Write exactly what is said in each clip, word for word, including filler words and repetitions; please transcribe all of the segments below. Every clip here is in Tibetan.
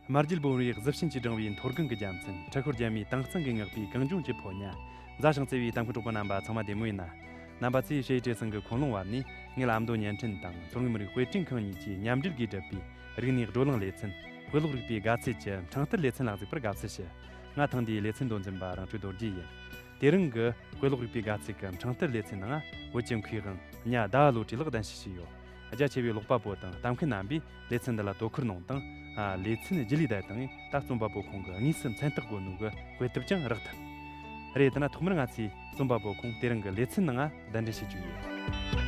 མ་བརྒྱུད་བོན་བོན་གཟི་བྱིན་གྱིས་བསྒྲེངས་པའི་མཐོ་སྒང་གི་རྒྱལ་མཚན། འཁྲུལ་འཁོར་རྒྱལ་མོའི་དྭངས་གཙང་གིས་བསྔགས་པའི་གངས་ལྗོངས་ཀྱི་ཕོ་ཉ། མཛའ་ཞིང་བརྩེ་བའི་གཏམ་མགུར་གྲོགས་པོ་རྣམ་པ་ཚང་མ་བདེ་མོ་ཡིན་ན། རྣམ་པ་ཚོས་ཞ་ཡི་བྲེ་ཚང་གི་ཁུངས་ལུང་བར་ནས་ངེད་ལ་ཨ་མདོ་བརྙན་འཕྲིན་དང་མཚོ་སྔོན་མི་རིགས་དཔེ་སྐྲུན་ཁང་གཉིས་ཀྱིས་མཉམ་འབྲེལ་གྱིས་བསྒྲུབས་པའི་རིག་གནས་བགྲོ་གླེང་ལེ་ཚན། དཔེ་ཀློག་རིག་པའི་དགའ་ཚལ་གྱི་འཕྲེང་སྟར་ལེ་ཚན་ལ་གཟིགས་པར་དགའ་བསུ་ཞུ། ང་ཐེངས་འདིའི་ལེ་ཚན་མདོ་འཛིན་པ་རང་གྲོལ་རྡོ་རྗེ་ཡིན། དེ་རིང་གི་དཔེ་ཀློག་རིག་པའི་དགའ་ཚལ་གྱི་འཕྲེང་སྟར་ལེ་ཚན་ནང་བོད་ཀྱི་མཁས་དབང་ཉ་ཟླ་བ་བློ་གྲོས་ལགས་གདན་ཞུ་བྱས་ཡོད། རྒྱ་ཆེ་བའི་ཀློག་པ་པོ་དང་ལྟ་མཁན་རྣམ་པས་ལེ་ཚན་འདི་ལ་དོ་ཁུར་གནང་དང་། ཨ། ལེ་ཚན་རྒྱུད་ལས་བསྡད་དང་ད་རྩོམ་པ་པོ་ཁོང་གིས་དངོས་སུ་མཚན་རྟགས་བཀོད་ནོ་གི་དཔེ་དེབ་ཀྱང་རག་ཐུབ། རེད། དེ་ན་ཐོག་མར་ང་ཚོས་རྩོམ་པ་པོ་ཁོང་དེ་རིང་གི་ལེ་ཚན་ནང་གདན་འདྲེན་བྱེད་རྒྱུ་ཡིན།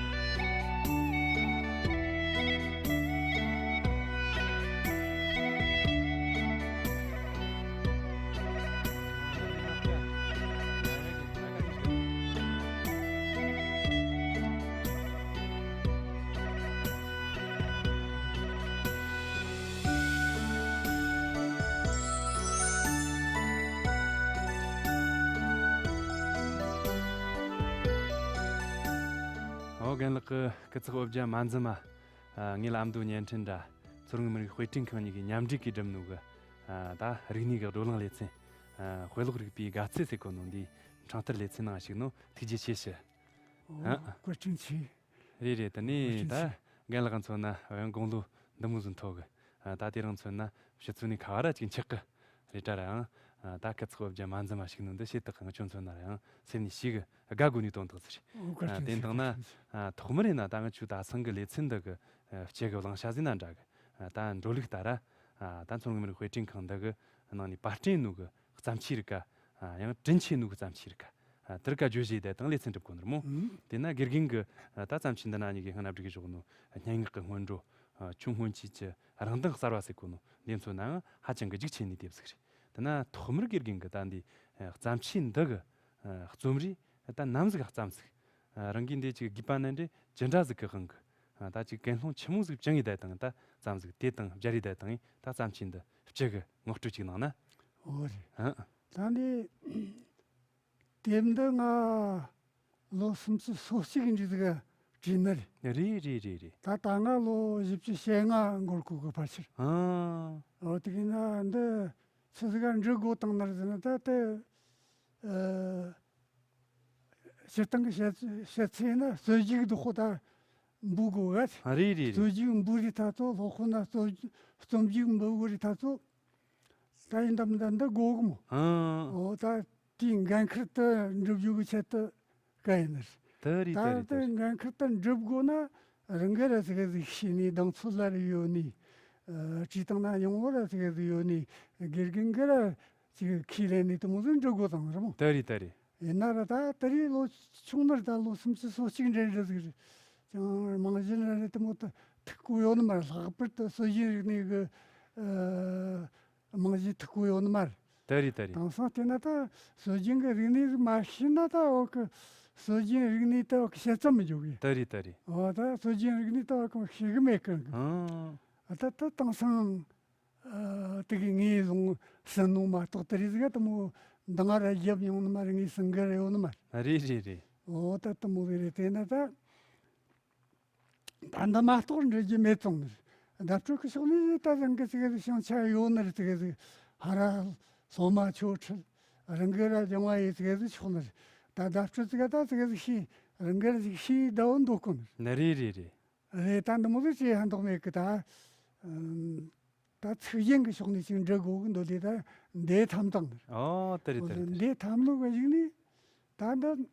ཨོ། རྒན་ལགས་ཀྱི་སྐུ་ཚེགས་འོ་བརྒྱལ་མ་འཛེམ་མ། ཨ། ངེད་ལ་ཨ་མདོ་བརྙན་འཕྲིན་དྲ་མཚོ་སྔོན་མི་རིགས་དཔེ་སྐྲུན་ཁང་གཉིས་ཀྱིས་མཉམ་འབྲེལ་གྱིས་བསྒྲུབས་ནོ་གི། ཨ། ད་རིག་གནས་ཀྱི་བགྲོ་གླེང་ལེ་ཚན། ཨ། དཔེ་ཀློག་རིག་པའི་དགའ་ཚལ་ཟེར་གོ་ནོ་འདིའི་འཕྲེང་སྟར་ལེ་ཚན་ནང་ཞུགས་ནོ་ཐུགས་རྗེ་ཆེ་ཞུ། ཨ། ཨ། བཀའ་དྲིན་ཆེ། རེད་རེད། དེ་ནས་ད་རྒན་ལགས་མཚོན་ན་ཡང་དགུང་ལོ་འདི་མོ་ཟིག་མཐོ་གི། ཨ། ད་དེ་རིང་མཚོན་ན་ཕྱི་ཚུལ་ནས་ཁ་བ་ར་ཅིག་འཁྱག་གི་རེད་དྲ་ར་ཡང་། ཨ། ད་སྐུ་ཚེགས་འོ་བརྒྱལ་མ་འཛེམ་མ་ཞུགས་ནོ་འདི་ཞེ་དྲག་གི་ང་ཆོ་མཚོན་ན་ར་ཡང་སེམས་ནས་ཞེ་གི་དགའ་དགོས་ནི་དོན་དག་ཟིག་རེད། ཨོ། བཀའ་ཨ། དྲིན་དེ་ཆེ། འདང་ན། ཨ། ཐོག་མར་ཡིན་ན་ད་ང་ཆོ་ད་སང་གི་ལེ་ཚན་འདི་གི། ཨ། སྤྱི་གི་བླང་བྱ་ཟིན་ན་འདྲ་གི། ཨ། ད་འགྲོ་ལུགས་ལྟར་ར། ཨ། ད་མཚོ་སྔོན་མི་རིགས་དཔེ་སྐྲུན་ཁང་འདི་གི་ནང་ནས་པར་སྐྲུན་ནོ་གི་བརྩམས་ཆོས་རིགས་ཀ། ཨ། ཡང་བྲིན་ཆེ་ནོ་གི་བརྩམས་ཆོས་རིགས་ཀ། ཨ། དེར་ཀ་བརྗོད་གཞི་དེ་དང་ལེ་ཚན་འགྲུབ་གོ་ནོ་ར་མོ། ཨུམ། དེ་ན་དགེ་རྒན་གི། ཨ། ད་བརྩམས་ཆོས་འདི་ན་གཉིས་ཀྱི་སྔ་ན་བསྒྲིགས་བཞག་ནོ་སྙན་ངག་གི་སྔོན་འགྲོ། ཨ། ཆོས་སྔོན་ཆད་ཀྱི་རང་མདངས་གསར་བ་ཟེར་གོ་ནོ་འདི་མཚོན་ནའང་ཧ་ཅང་གི་རྒྱུགས་ཆེ་ནི་དེབ་ཟིག་རེད། དེ་ན་ཐོག་མར་དགེ་རྒན་གི་ད་འདི། ཨ། བརྩམས་ཆོས་འདི་གི། ཨ། རྩོམ་རིགས་ད་ནམ་ཟིག་བརྩམས་ཟིག། ཨ། རང་གིས་འདི་ཅིག་དགོས་པ་ན་འདྲ་ཅི་འདྲ་ཟིག་གི་དབང་གི། ཨ། ད་ཅིག་ཀུན་སློང་ཆི་མོ་ཟིག་བཅངས་ཡི་བསྡད་དང་ད་བརྩམས་ཟིག། དེ་དང་སྦྱར་ཡི་བསྡད་དང་ད་བརྩམས་ཆོས་འདི་སྤྱི་གི་ངོ་སྤྲོད་ཅིག་གནང་ན། འོ་རེད། ཨ། ད་འདི་དེབ་འདི་ང་ལོ་སུམ་ཅུ་སོ་གཅིག་འདྲ་ཟིག་བྲིས་ནི་རེད། རེད་རེད་རེད་རེད། ད་ད་ང་ལོ་བཞི་བཅུ་ཞེ་ལྔ་འགོར་གོ་གི་ཕལ་ཆེར། ཨ། འོ། དེ་གིན་ན་འདི་ཆི་ཟིག་ག་འབྲི་དགོས་བཏང་ནི་རེད་ཟེར་ན་ད་དེ། ཨ། སྤྱིར་བཏང་གི་བཤད་བཤད་ཚེ་ན་རྩོད་རྒྱུགས་འདི་ཁོ་ད་འབུལ་དགོས་ག། ཨ། རེད་རེད་རེད། རྩོད་རྒྱུགས་འབུལ་རི་ཐ་ཚོ། སློབ་དཔོན་ན་རྩོད་རྩོམ་རྒྱུགས་འབུལ་དགོས་རི་ཐ་ཚོ། ད་ཡིན་དམ་ད་འདི་དགོས་གི་མོ། ཨ། འོ། ད་དེའི་འགན་ཁུར་དེ་འགྲུབ་རྒྱུ་གི་ཆེད་དུ་ག་ཡིན་ནི་རེད། དེ་རེད་ད་དེ་རེད་དེ་དེ་རེད། འགན་ཁུར་དེ་འགྲུབ་དགོས་ན་རང་གི་ར་ཟིག་ག་ཟིག་ཤེས་ནི། གདེང་ཚོད་ལ་ར་ཡོད་ནི། ཨ། བྲིས་བཏང་ན་ཡོང་བ་ར་ཟིག་ག་ཟིག་ཡོད་ནི། དགེ་རྒན་གི་ར་ཅིག་ཁས་ལེན་ནི་དེ་མོ་ཟིག་འབྲི་དགོས་བཏང་ར་མོ། དེ་རེད་དེ་རེད། ཡིན་ན་ར་ད་དེ་རིང་ལོ་ཆུང་ནི་ར། ད་ལོ་སུམ་ཅུ་སོ་གཅིག་འདྲ་འདྲ་ཟིག་རེད། ཅང་རྨང་གཞི་འདྲ་འདྲ་དེ་མོ་ད་མཐུག་པོ་ཡོད་ནི་མ་རེད། ལྷག་པར་དུ་སྲོལ་རྒྱུན་རིག་གནས་གི། ཨ། རྨང་གཞི་མཐུག་པོ་ཡོད་ནི་མ་རེད། དེ་རེད་དེ་རེད། དེང་སང་བལྟས་ན་ད་སྲོལ་རྒྱུན་གི་རིག་གནས་ཟིག་མ་ཤེས་ན་ད་འོ་གི་སྲོལ་རྒྱུན་རིག་གནས་ད་འོ་གི་བཤད་ཙམ་མི་འཇུག་གི། དེ་རེད་དེ་རེད། འོ། ད་སྲོལ་རྒྱུན་རིག་གནས་ད་འོ་གི་ཤེས་གི་མེད་གི། ཨང་། ཨ། ད་ད་དེང་སང་ཨ། དེ་གི་ངས་བཟུང་ཟིན་ནོ་མ་གཏོགས་དེ་རིགས་ཟིག་ག་དེ་མོ་འདང་ར་རྒྱབ་མྱོང་ནི་མ་རེད། ངས་ཟིན་གི་ར་ཡོད་ནི་མ་རེད། རེད་རེད་རེད། འོ། ད་དེ་མོ་ཟིག་རེད། དེ་ན་ད་ད་འདི་མ་གཏོགས་འབྲི་རྒྱུ་མེད་སོང་ནི་རེད། བརྡ་སྤྲོད་ཀྱི་ཕྱོགས་ནས་ད་རང་གི་ཟིག་ག་ཟིག་ཞན་ཆ་ཡོད་ནི་རེད། ཟིག་ག་ཟིག་ཧ་ར་སློབ་མ་ཆོས་ཁྲིད་རང་གི་ར་སྦྱང་བ་ཡེད་ཟིག་ག་ཟིག་ཆོག་ནི་རེད། ད་བརྡ་སྤྲོད་ཟིག་ག་ད་ཟིག་ག་ཟིག་ཤེས། རང་གི་ར་ཟིག་ཤེས་བསྡད་འོ་འདུག་གོ་ནི་རེད། ནི་རེད་རེད་རེད། རེད། ད་འདི་མོ་ཟིག་ཅི་ཡང་མདོག་མེད་གི། ད་ཨམ། ད་ཚིག་རྒྱན་གི་ཕྱོགས་ནས་ཅིག་འབྲི་དགོས་གི་འདོད་དེ་ད་འདི་ཐམ་བཏང་ནི་རེད། ཨོ། དེ་རེད་དེ་རེད། འདི་ཐམ་ནོ་གི་གཞུག་ནས་ད་འདི།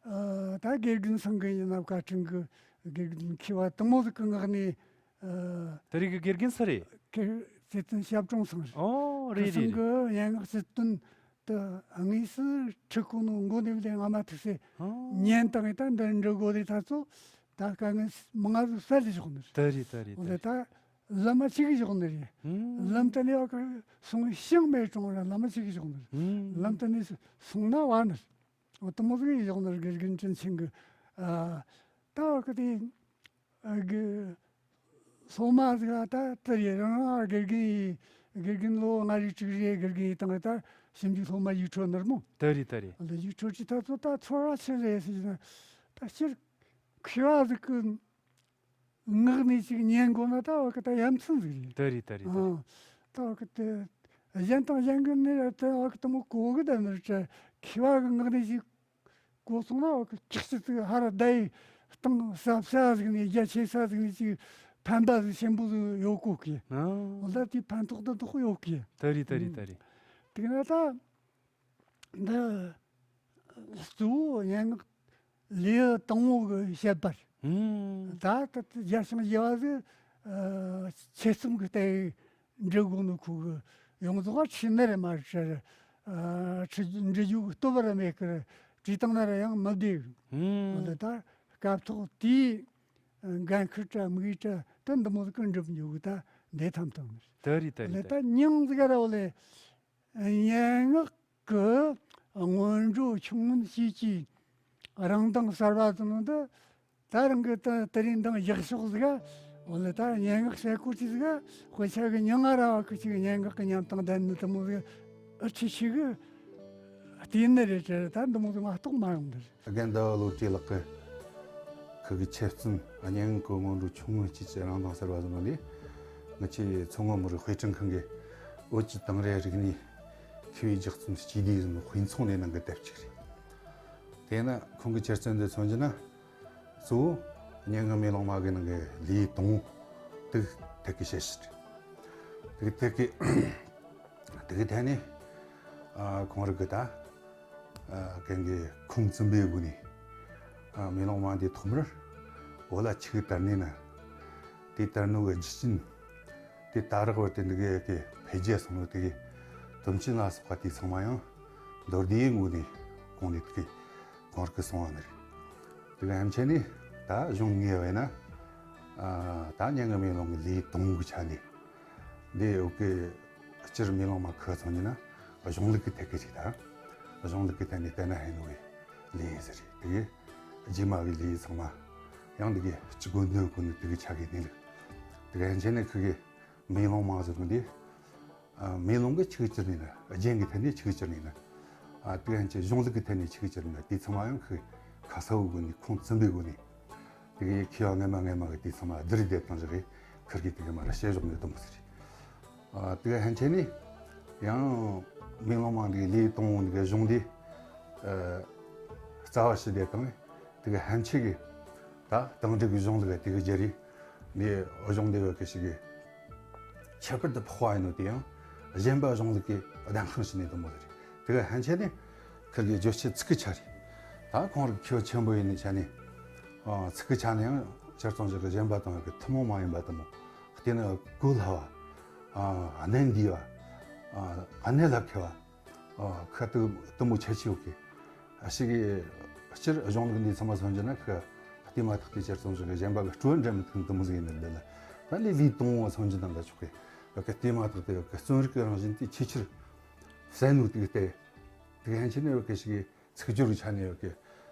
ཨ། ད་དགེ་རྒན་ཚང་གི་ཡིན་ན་བཀའ་དྲིན་གི། དགེ་རྒན་མཁས་པ་དེ་མོ་ཟིག་གི་ངག་ནས། ཨ། དེ་རིང་གི་དགེ་རྒན་སུ་རེད། དགེ་རྒན་ཚེ་བརྟན་ཞབས་དྲུང་ཚང་རེད། ཨོ། རེད་རེད་རེད། ཁོ་ཚང་གི་སྙན་ངག་སྤྱི་དོན་དེ་དངོས་སུ་ཁྲིད་གོ་ནོ་མགོ་ནས་བླངས་ང་མ་ཐུག་སེ་ཨོ། ཉན་བཏང་ངས། ད་འདི་འབྲི་དགོས་རེད་ཐ་ཚོ། ད་དཀའ་ངལ་མང་ང་ཟིག་སེལ་ཏེ་བཞག་ནི་རེད། དེ་རེད་དེ་རེད། འོ་དེ་རེད། ད་ལམ་མ་ཆི་གི་བཞག་ནི་རེད། ཨུམ། ལམ་དེ་ནས་འོ་གི་སོང་ཤིང་མེད་གྲོང་ར་ལམ་མ་ཆི་གི་བཞག་ནི་རེད། ཨུམ། ལམ་དེ་ནས་སོང་ན་བ་ནི་རེད། འོ་དེ་མོ་ཟིག་གི་བཞག་ནི་རེད། དགེ་རྒན་དྲིན་ཆེན་གི། ཨ། ད་འོ་གི་དེ། ཨ། གི། སློབ་མ་ཟིག་ལ་ད་དེ་རེད། རང་རང་དགེ་རྒན་ཡིན། དགེ་རྒན་ལོ་ལྔ་རེ་དྲུག་རེ་དགེ་རྒན་ཡིན་བཏང་ད་ཞིབ་འཇུག་སློབ་མ་ཡིག་འཕྲོད་ནི་རེད་མོ། དེ་རེད་དེ་རེད། ལ་ཡིག་འཕྲོད་ཀྱི་ད་ཚོ་ད་ཚོར་བ་ཆི་རེད་ཟེར་ན། ད་སྤྱིར་མཁས་པ་ཟིག་གི་ངག་ནས་ཅིག་ཉན་དགོས་ན་ད་འོ་གི་ད་ཡ་མཚན་ཟིག་རེད། དེ་རེད་དེ་རེད་དེ་རེད། ཨང་། ད་བ་གི་དེ་གཞན་དང་གཞན་གི་ནི་དེ་བ་གི་དེ་མོ་གོ་གི་དེ་མི་རེད། མཁས་པ་གི་ངག་ནས་ཞིག་གོ་སོང་ན་བ་གི་ཅིག་ཅིག་ཅིག་ཧ་ར་བསྡད་ཡི་སྟེང་ཟབ་ས་ཟིག་ནས་རྒྱ་ཆེ་ས་ཟིག་ནས་ཅིག་ཕན་པ་ཟིག་ཆེན་པོ་ཟིག་ཡོད་གོ་གི། ཨ། འོ་ད་དེའི་ཕན་ཐོགས་དེ་དག་ཡོད་གི། ད་རེད་ད་རེད་ད་རེད། དེ་ན་ད་འདི་གཙོ་བོ་སྙན་ངག་ལེའུ་དང་པོ་གི་བཤད་པར། ཨུམ། ད་ད་ད་རྒྱལ་ཞིང་རྒྱལ་བ་ཟིག་ཨ་ཆེད་རྩོམ་གི་ལྟ་བུ་འབྲི་དགོས་ནི་ཁོ་གི་ཡོངས་རྫོགས་ཁྲིད་ནི་རེད་མ་རེད། ཨ་ཁྲིད་འབྲི་རྒྱུ་གི་སྟོབས་ར་མེད་ཀི། བྲིས་བཏང་ན་ར་ཡང་མི་བདེ་གི། ཨུམ། འོ་ད་ད་སྐབས་ཐོག་དེའི་འགན་ཁུར་དྲ་དམིགས་ཡུལ་དྲ་ད་འདི་མོ་ཟིག་གི་འགྲུབ་འཇུག་གི་ད་འདས་ཐམ་ཐམ་ནི་རེད། ད་རེད་ད་རེད་ད་ད་རེད། སྙིང་ཟིག་ར་འོ་ལེ། སྙན་ངག་གི་སྔོན་འགྲོ་ཆུང་ངུན་བཅས་ཀྱི་རང་མདངས་གསར་བ་ཟེར་ནོ་འདི་ད་རང་གི་ད་དེ་རིང་མདངས་རྒྱག་ཕྱོགས་ཟིག་ག་འོ་ལེ། ད་སྙན་ངག་བཤད་སྐོར་ཅིག་ཟིག་ག་དཔེ་ཆ་གི་མྱིང་ང་ར་བ་ཁུ་ཅིག་སྙན་ངག་གི་ཉམས་དང་ལྡན་ནི་དེ་མོ་ཟིག་ཨ་ཆི་ཆི་གི་བལྟས་ནི་རེད་དྲ། ད་འདི་མོ་ཟིག་མ་གཏོགས་མ་ཡོང་འདི་རེད། རྒན་ཟླ་བ་བློ་གྲོས་ལགས་ཀྱིས་ཁུ་གི་ཆེད་རྩོམ་སྙན་ངག་གི་སྔོན་འགྲོ་ཆུང་ངུན་བཅས་ཀྱི་རང་མདངས་གསར་བ་ཟེར་ནོ་ལས། ང་ཚོའི་མཚོ་སྔོན་མི་རིགས་དཔེ་སྐྲུན་ཁང་གི་བོད་ཀྱི་དེང་རབས་རིག་གནས་མཁས་པའི་ལྗགས་རྩོམ་སྤྱི་སྡེ་ཟེར་ནོ་དཔེ་ཚོང་ནས་གནང་གི་དེབ་ཅིག་རེད། དེས་ན་ཁོང་གི་ཆེད་རྩོམ་འདི་མཚོན་རྒྱུ་ན། གཙོ་བོ་སྙན་ངག་མེ་ལོང་མ་གི་ནང་གི་ལེའུ་དང་པོ་དེ་ཐད་ཀི་བཤད་ཤེས་རེད། དེ་གི་ཐད་ཀི་དེ་གི་ཐད་ནས་ཨ་ཁོང་རང་གིས་ད་ཨ་གན་གི་ཁུངས་བཙུན་པའི་སྒོ་ནས་ཨ་མེ་ལོང་མ་འདི་ཐོག་མར་བོད་ལ་ཆི་གི་དར་ནས་ན། དེ་དར་ནོ་གི་རྒྱུ་རྐྱེན། དེ་ད་རག་བར་དུ་འདི་གི་གི་འཕེལ་རྒྱས་སོང་ནོ་དེ་གི་དོན་རྐྱེན་ལ་སོགས་པ་དེ་ཚང་མ་ཡང་མདོར་བསྡུས་ངོས་ནས་གོང་ནས་དེ་གི་ཁོང་རང་གིས་གསུངས་པ་ནི་རེད། དེ་གི་ཧམ་ཆེན་ནི་ད་གཞུང་ངེས་བས་ན། ཨ་ད་སྙན་ངག་མེ་ལོང་གི་ལེའུ་དང་པོ་གི་ཆ་ནས་འདི་འོ་གི་སྤྱིར་མེ་ལོང་མ་ཁུ་ཚང་ནི་ན་གཞུང་ལུགས་ཀྱི་ཐད་ཀི་ཅིག་དང་། གཞུང་ལུགས་ཀྱི་ཐད་ནས་བལྟས་ན་ཧེ་ནོ་བའི་ལེའུ་ཟེར་རེད། དེ་གི་རྗེས་མ་གི་ལེའུ་ཚང་མ་ཡང་འདི་གི་སྤྱི་སྒོ་འདོན་གོ་ནི་དེ་གི་ཆ་གི་གནས་ལུགས། དེ་གི་ཧན་ཆེན་ནི་ཁུ་གི་མེ་ལོང་མ་ཟེར་གོ་འདི། ཨ་མེ་ལོང་གི་ཆིག་ཅིག་ནི་ན་རྒྱན་གི་ཐད་ནས་ཆིག་ཅིག་ནི་ན། ཨ་དེ་གི་ཧན་ཆེན་གཞུང་ལུགས་ཀྱི་ཐད་ནས་ཆིག་ཅིག་ནི་ན། དེ་ཚང་མ་ཡང་ཁུ་ཁ་ས་བོ་གོ་ནི་ཁུངས་བཙུན་པའི་སྒོ་ནས། དེ་གི་མཁས་པ་སྔ་མ་སྔ་མ་གི་དེ་ཚང་མ་བསྡུར་བསྡད་བཏང་བཞག་གི་ཁུར་གི་དེ་གི་མ་ར་བཤད་བཞག་ནི་དུམ་བུ་ཟེར་རེད། ཨ་དེ་གི་ཧན་ཆེན་ནི་ཡང་མེ་ལོང་མ་འདི་གི་ལེའུ་དང་པོ་འདི་གི་གཞུང་འདི་ཨ་རྩ་བ་ཞིག་བསྡད་བཏང་། དེ་གི་ཧན་ཆེན་གི་ད་དེང་དུས་གི་གཞུང་ལུགས་དེ་གི་རྒྱུ་རེད། འདི་གཞུང་འདི་བོད་ཀྱི་ཞིག་གི་ཁྱད་པར་དུ་འཕགས་པ་ཡིན་ནོ་དེ་ཡང་གཞན་པ་གཞུང་ལུགས་ཀྱི་གདན་འཁང་ཞིག་ནས་དུམ་བུ་ཟེར་རེད། དེ་གི་ཧན་ཆེན་ནི་ཁུར་གི་བརྗོད་བྱའི་ཚིག་གི་ཆ་རེད། ད་ཁོང་རང་མཁས་པ་ཆེན་པོ་ཡིན་ནི་ཆ་ནས་ཨ་ཚིག་གི་ཆ་ནས་ཡང་ཆེད་རྩོམ་ཞིག་གི་གཞན་པ་དང་གི་ཐུན་མོང་མ་ཡིན་པ་དུ་མོ། དེ་ནི་གོ་སླ་བ། ཨ་གནད་འདི་བ། ཨ་གནད་ལ་འཁེལ་བ། ཨ་ཁ་ཏུ་དུ་མོ་ཆ་ཆེ་ཡོད་གི། ཨ་ཞིག་གི་སྤྱིར་གཞུང་ལུགས་འདི་ཚང་མ་མཚོན་རྒྱུ་ན་ཁ་ལྟས་མ་ཐག་ཏུ་ཆེད་རྩོམ་ཞིག་གི་གཞན་པ་གི་སྤྲོ་བ་འདྲ་མི་མཐུན་དུ་མོ་ཟིག་ཡིན་ནི་ལ། ད་ལས་ལས་དང་པོ་མཚོན་རྒྱུ་ན་ལ་ཆོག་གི། ཡོད་གི་ལྟས་མ་ཐག་ཏུ་ཡོད་གི་རྩོམ་རིག་གི་རང་བཞིན་དེ་ཆེས་ཆེར་གསལ་ནོ་དེ་གི་སྟེ། དེ་གི་ཧན་ཆེན་ནི་ཡོད་གི་ཞིག་གི་ཚིག་སྦྱོར་གྱི་ཆ་ནས་ཡོད་གི།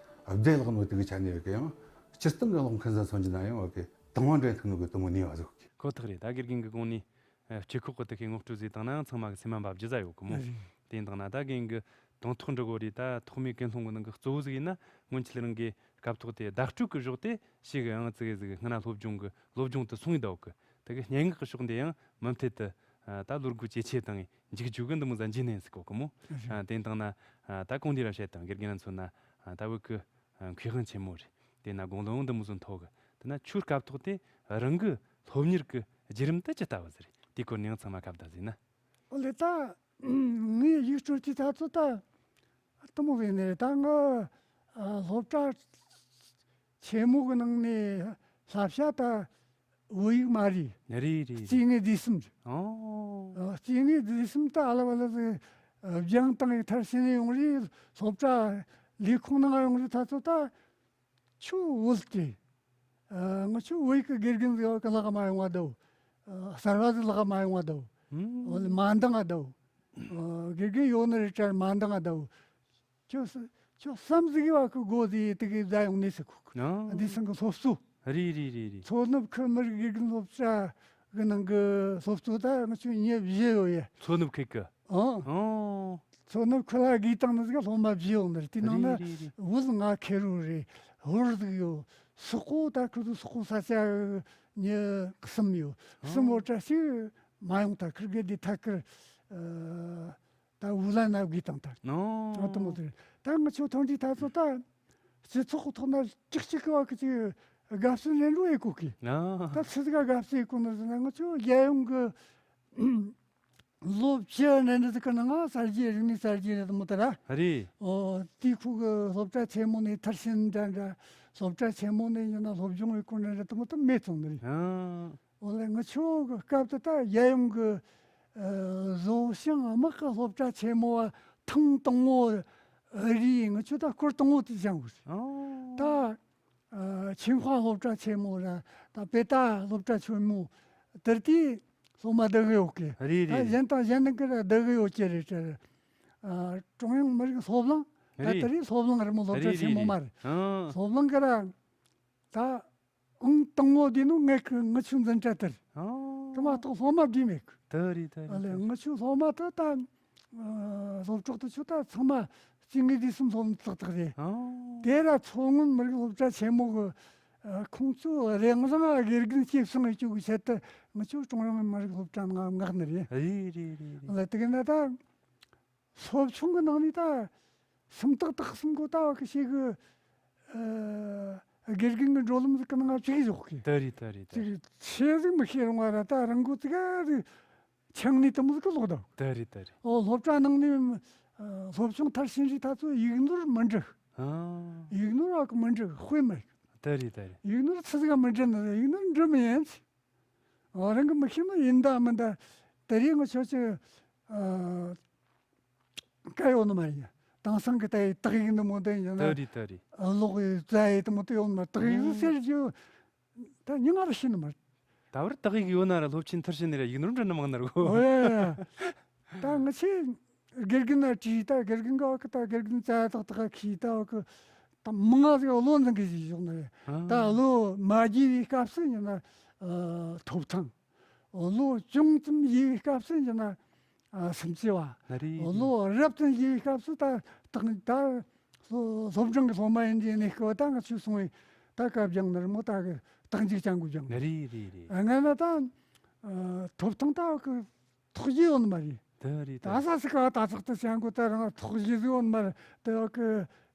བདེ་བླག་ནོ་དེ་གི་ཆ་ནས་ཡོད་གི། ཡང་སྤྱིར་བཏང་གི་ཀློག་མཁན་ཚོ་མཚོན་རྒྱུ་ན་ཡང་ཡོད་གི་དང་བ་འདྲེན་ཐུབ་ནོ་གི་དུ་མོ་ནུས་པ་ཟིག་ཡོད་གི། ཁོ་ཐག་རེད། ད་དགེ་རྒན་གི་གོང་ནས་ཨ་སྤྱི་ཁོག་གི་དེ་གི་ངོ་སྤྲོད་ཟིག་བཏང་ན་ཡང་ཚང་མ་གི་སེམས་མ་འབབ་རྒྱུ་ཟིག་ཡོད་གི་མོ། རེད། དེ་ཡིན་དང་ན་ད་རྒན་གི་དང་ཐོག་འདྲི་གོ་རེད། ད་ཐོག་མའི་ཀུན་སློང་གི་ནང་གི་གཙོ་བོ་ཟིག་ཡིན་ན་སྔོན་ཆད་རང་གི་སྐབས་ཐོག་དེ་བརྡ་སྤྲོད་གི་གཞོགས་དེ་ཞིག་གི་ཡང་ཙི་གེ་ཟིག་སྔ་ན་སློབ་སྦྱོང་གི་སློབ་སྦྱོང་དུ་སོང་ཡི་ད་ཡོད་གི། དེ་གི་སྙན་ངག་གི་ཕྱོགས་འདི་ཡང་མུ་མཐུད་དུ་ཨ་ད་བློ་སྒོ་ཇེ་ཆེ་བཏང་ངས་འཇུག་རྒྱུ་གི་འདི་མོ་ཟིག་འཇུག་ནས་ཟིག་གོ་གི་མོ། རེད། ཨ་དེ་ཡིན་དང་ན་ཨ་ད་གོང་དེ་ར་བཤད་དང་དགེ་རྒན་ན་མཚོན་ན་ཨ་ད་བོད་གི་ཨ་མཁས་དབང་ཆེན་མོ་རེད། དེ་ན་དགུང་ལོ་ཡང་འདི་མོ་ཟིག་མཐོ་གི། དེ་ན་ཁྱོའི་སྐབས་ཐོག་དེ་རང་གི་སློབ་གཉེར་གི་བརྒྱུད་རིམ་དེ་ཅི་ལྟ་བུ་ཟིག་རེད། དེའི་སྐོར་ནས་ཡང་ཚང་མ་ཁ་བརྡ་ཟིག་ན། ཨོ་ལེ། ད་ངའི་ཡིག་སྤྲོད་ཀྱི་ཐ་ཚོ་ད་དུ་མོ་བས་ནས་ད་ང་ཨ་སློབ་གྲྭ་ཆེན་མོ་གི་ནང་ནས་བསླབ་བྱ་ད་བོད་ཡིག་མ་རེད། རེད་རེད་རེད། སྐྱེ་དངོས་སྡེ་གསུམ་རེད། ཨོ། ཨ་སྐྱེ་དངོས་སྡེ་གསུམ་ད་ཨ་ལ་བ་ལ་ཟིག་སྦྱང་བཏང་ཡི་མཐར་ཕྱིན་ནས་ཡོང་རེད། སློབ་གྲྭ་ལས་ཁུངས་ནང་ཡོང་རེད། ད་ཚོ་ད་ཁྱོད་བོད་དེ་ཨ་ང་ཁྱོད་བོད་ཡིག་གི་དགེ་རྒན་ཟིག་གི་ལག་མ་ཡོང་བ་དོ། ཨ་གསར་བ་ཟིག་ལག་མ་ཡོང་བ་དོ། ཨུམ། འོ་ལེ་མ་འདང་ང་དོ། ཨ་དགེ་རྒན་ཡོད་ནི་རེད་དྲ་མ་འདང་ང་དོ། ཁྱོད་ས་ཁྱོད་བསམ་གཟིགས་པ་གི་སྒོ་ཟིག་དེ་གི་བཟའ་ཡོང་ནས་ཟིག་གོ་གི། ཨ། འདི་སང་གི་སློབ་གསོ། རེད་རེད་རེད་རེད། མཚོ་ནུབ་ཁུལ་མི་རིགས་དགེ་རྒན་སློབ་གྲྭ་གི་ནང་གི་སློབ་གསོ་ད་ང་ཆོ་ཉེ་བཞི་ཡོད་ཡ། མཚོ་ནུབ་ཁུལ་གི། ཨང་། ཨོ། མཚོ་ནུབ་ཁུལ་ལ་དགོས་དང་ནི་ཟིག་སློབ་མ་བཞི་ཡོད་ནི་རེད། དེ་ནང་ན་རེད་རེད་རེད། བོད་ང་ཁེར་རོ་རེད། ཧོར་ཟིག་ཡོད། སོག་པོ་ད་ཁུ་ཚོ་སོག་པོ་ས་ཆ་ཉི་གསུམ་ཡོད། གསུམ་ཨོ། ཡོད་ད་ཅིག་མ་ཡོང་ད་ཁིར་གེ་དེ་ཐད་ཀར་ཨ་ད་འུ་ལ་ན་བགོས་བཏང་ད། ཨོ། ཨ་དུ་མོ་དེ་ད་ང་ཆོ་ཐོན་དུས་ད་ཚོ་ད་སྤྱི་ཚོགས་ཐོག་ན་ཅིག་ཅིག་གི་བ་གི་ཅིག་དགའ་བསུ་ལེན་རོགས་ཡེ་གོ་གི། ཨ། ད་ཚི་ཟིག་ག་དགའ་བསུ་ཡེ་གོ་ན་ཟེར་ན་ང་ཆོ་རྒྱལ་ཡོངས་གི་ལོ་བཅུ་ནས་ནི་ཟིག་གི་ནང་ང་གསར་བརྗེ་རིག་གནས་གསར་བརྗེ་རེད་མོ་ད་ར། རེད། ཨོ་དེ་ཁུ་གི་སློབ་གྲྭ་ཆེན་མོ་ནས་མཐར་ཕྱིན་འདྲ་འདྲ་སློབ་གྲྭ་ཆེན་མོ་ནས་ཡིན་ན་སློབ་སྦྱོང་ཡེ་གོ་ནས་རེད་མོ་ད་མེད་སོང་ནི་རེད། ཨ། འོ་ལེ་ང་ཆོ་གི་སྐབས་དེ་ད་རྒྱལ་ཡོངས་ཀྱི་ཨ་བཟོ་ཞིང་དམག་གི་སློབ་གྲྭ་ཆེན་མོ་བ་ཐེངས་དང་པོ་རེད། ང་ཆོ་ད་སྐོར་དང་པོ་དེ་སྦྱངས་གོ་རེད། ཨོ། ད་ཨ་ཆིང་ཧྭ་སློབ་གྲྭ་ཆེན་མོ་ར་ད་པེ་ཏཱ་སློབ་གྲྭ་ཆེན་མོ་དེར་དེ་སློབ་མ་བསྡུ་གི་ཡོད་ཀི། རེད་ད་རེད་གཞན་རེད། དང་གཞན་གི་ར་བསྡུ་གི་ཡོད་ཀི་རེད་དེ། ཨ་ཀྲུང་དབྱང་མི་རིགས་སློབ་གླིང་ད་རེད། དེ་རིང་སློབ་གླིང་རེད་མོ་སློབ་རེད་གྲྭ་རེད་ཆེན་མོ་རེད་མ་རེད། རེད། ཨ། སློབ་གླིང་གི་ར་ད། ཨང་དང་པོ་དེ་ནི་ངས་ཁི་ངི་ཆུ་འཛིན་གྲྭ་དེར། ཨོ། དེ་མ་གཏོགས་སློབ་མ་བསྡུས་མེད་གི། དེ་རེད་དེ་ཨ་རེད་ལེ་དེ་རེད། ངི་ཆུ་སློབ་མ་དེ་ད་ཨ་སློབ་གྲོགས་དེ་ཆུ་ད་ཚང་མ་སྐྱེ་དངོས་དུས་གསུམ་སློབ་མ་ཏག་ཏག་རེད། ཨོ། དེ་ར་མཚོ་སྔོན་མི་རིགས་སློབ་གྲྭ་ཆེན་མོ་གི་ཨ་ཁོང་ཚོ་རང་རང་དགེ་རྒན་སྐྱེད་སྲིང་བྱེད་རྒྱུ་གི་ཆེད་དུ་ངི་ཆུ་ཀྲུང་དབྱང་མི་རིགས་སློབ་གྲྭ་ནང་མངགས་ནི་རེད། རེད་རེད་རེད་རེད། ཨ་ལེ་དེ་གི་ན་ད། སློབ་ཆུང་གི་ནང་ནས་ད་སུམ་རྟགས་དག་གསུམ་གོ་ད་བ་གི་ཞིག་གི་ཨ་དགེ་རྒན་གི་འགྲོ་ལམ་ཟིག་གི་ནང་བཅུག་བཞག་གི། དེ་རེད་དེ་རེད་དེ་ཅིག་རེད། ཆེ་ཟིག་མི་ཤེས་རུང་བ་ར་ད་རང་གོ་ཙི་ག་རི་ཆང་ནི་དུ་མོ་ཟིག་གི་ལོག་ད། དེ་རེད་དེ་རེད། ཨོ་སློབ་གྲྭ་ནང་ནས་ཨ་སློབ་ཆུང་མཐར་ཕྱིན་རིགས་ད་ཚོ་ཡིག་ནོར་མི་འགྲིག་ཨ། ཡིག་ནོར་བ་གི་མི་འགྲིག་དཔེ་མེད། དེ་རེད་དེ་རེད། ཡིག་ནོར་ཚི་ཟིག་ག་མི་འགྲིག་ན་ཡིག་ནོར་འགྲིག་མི་ཡིན། ཨོ་རང་གི་མི་ཤེས་ན་ཡིན་ད་མིན་ད་དེ་རིང་ངི་ཆོ་ཆི་ཨ་བཀའ་ཡོད་ནི་མ་རེད། དེང་སང་གི་ད་ཡི་དག་ཡིག་འདི་མོ་འདི་ཡིན་ན་དེ་རེད་དེ་རེད། ཨ་ལོག་ཡི་རྩ་ཡི་དེ་མོ་དེ་ཡོད་ནི་མ་རེད། དག་ཡིག་ཟེར་རྒྱུ་ད་མྱི་ང་ར་ཤེས་ནི་མ་རེད། ད་བར་དག་ཡིག་ཡོད་ན་ར་སློབ་ཆེན་མཐར་ཕྱིན་ནས་ར་ཡིག་ནོར་འདྲ་ནི་མང་ནི་རེད་གོ། ཨོ་ཡ་ཡ། ད་ང་ཆེ་དགེ་རྒན་ན་དྲིས་ད་དགེ་རྒན་ག་གི་ད་དགེ་རྒན་རྩ་དག་དག་གིས་ད་གི་ད་མང་ང་ཟིག་བློ་འཛིན་གི་ཞིག་བཞག་ནི་རེད། ཨ། ད་བློ་མ་རྒྱས་པའི་སྐབས་སུ་ཡིན་ན་ཨ་ཐོབ་ཐང་། བློ་ཅུང་ཙམ་རྒྱས་པའི་སྐབས་སུ་ཡིན་ན་ཨ་སིམ་རྩེ་བ། ཨ་རེད། བློ་རབ་ཙམ་རྒྱས་པའི་སྐབས་སུ་ད་ད་ད་སློབ་སློབ་འབྲིང་གི་སློབ་མ་ཡིན་དུས་ནས་སྐབས་ད་ང་ཚོས་སོང་བས་ད་སྐབས་སྦྱངས་ནི་རེད་མོ། ད་གི་རྟགས་འཇུག་ཅང་གི་སྦྱངས་ནི་རེད། རེད་རེད་རེད། ཨ་ང་ན་ད་ཨ་ཐོབ་ཐང་ད་གི་ཐོག་གཞི་ཡོད་ནི་མ་རེད། དེ་རེད་ད་དེ་ས་སི་ཀ་ད་ཚག་ཏུ་ཅང་གི་ད་རང་ཐོག་གཞི་ཟིག་ཡོད་ནི་མ་རེད། དེ་གི་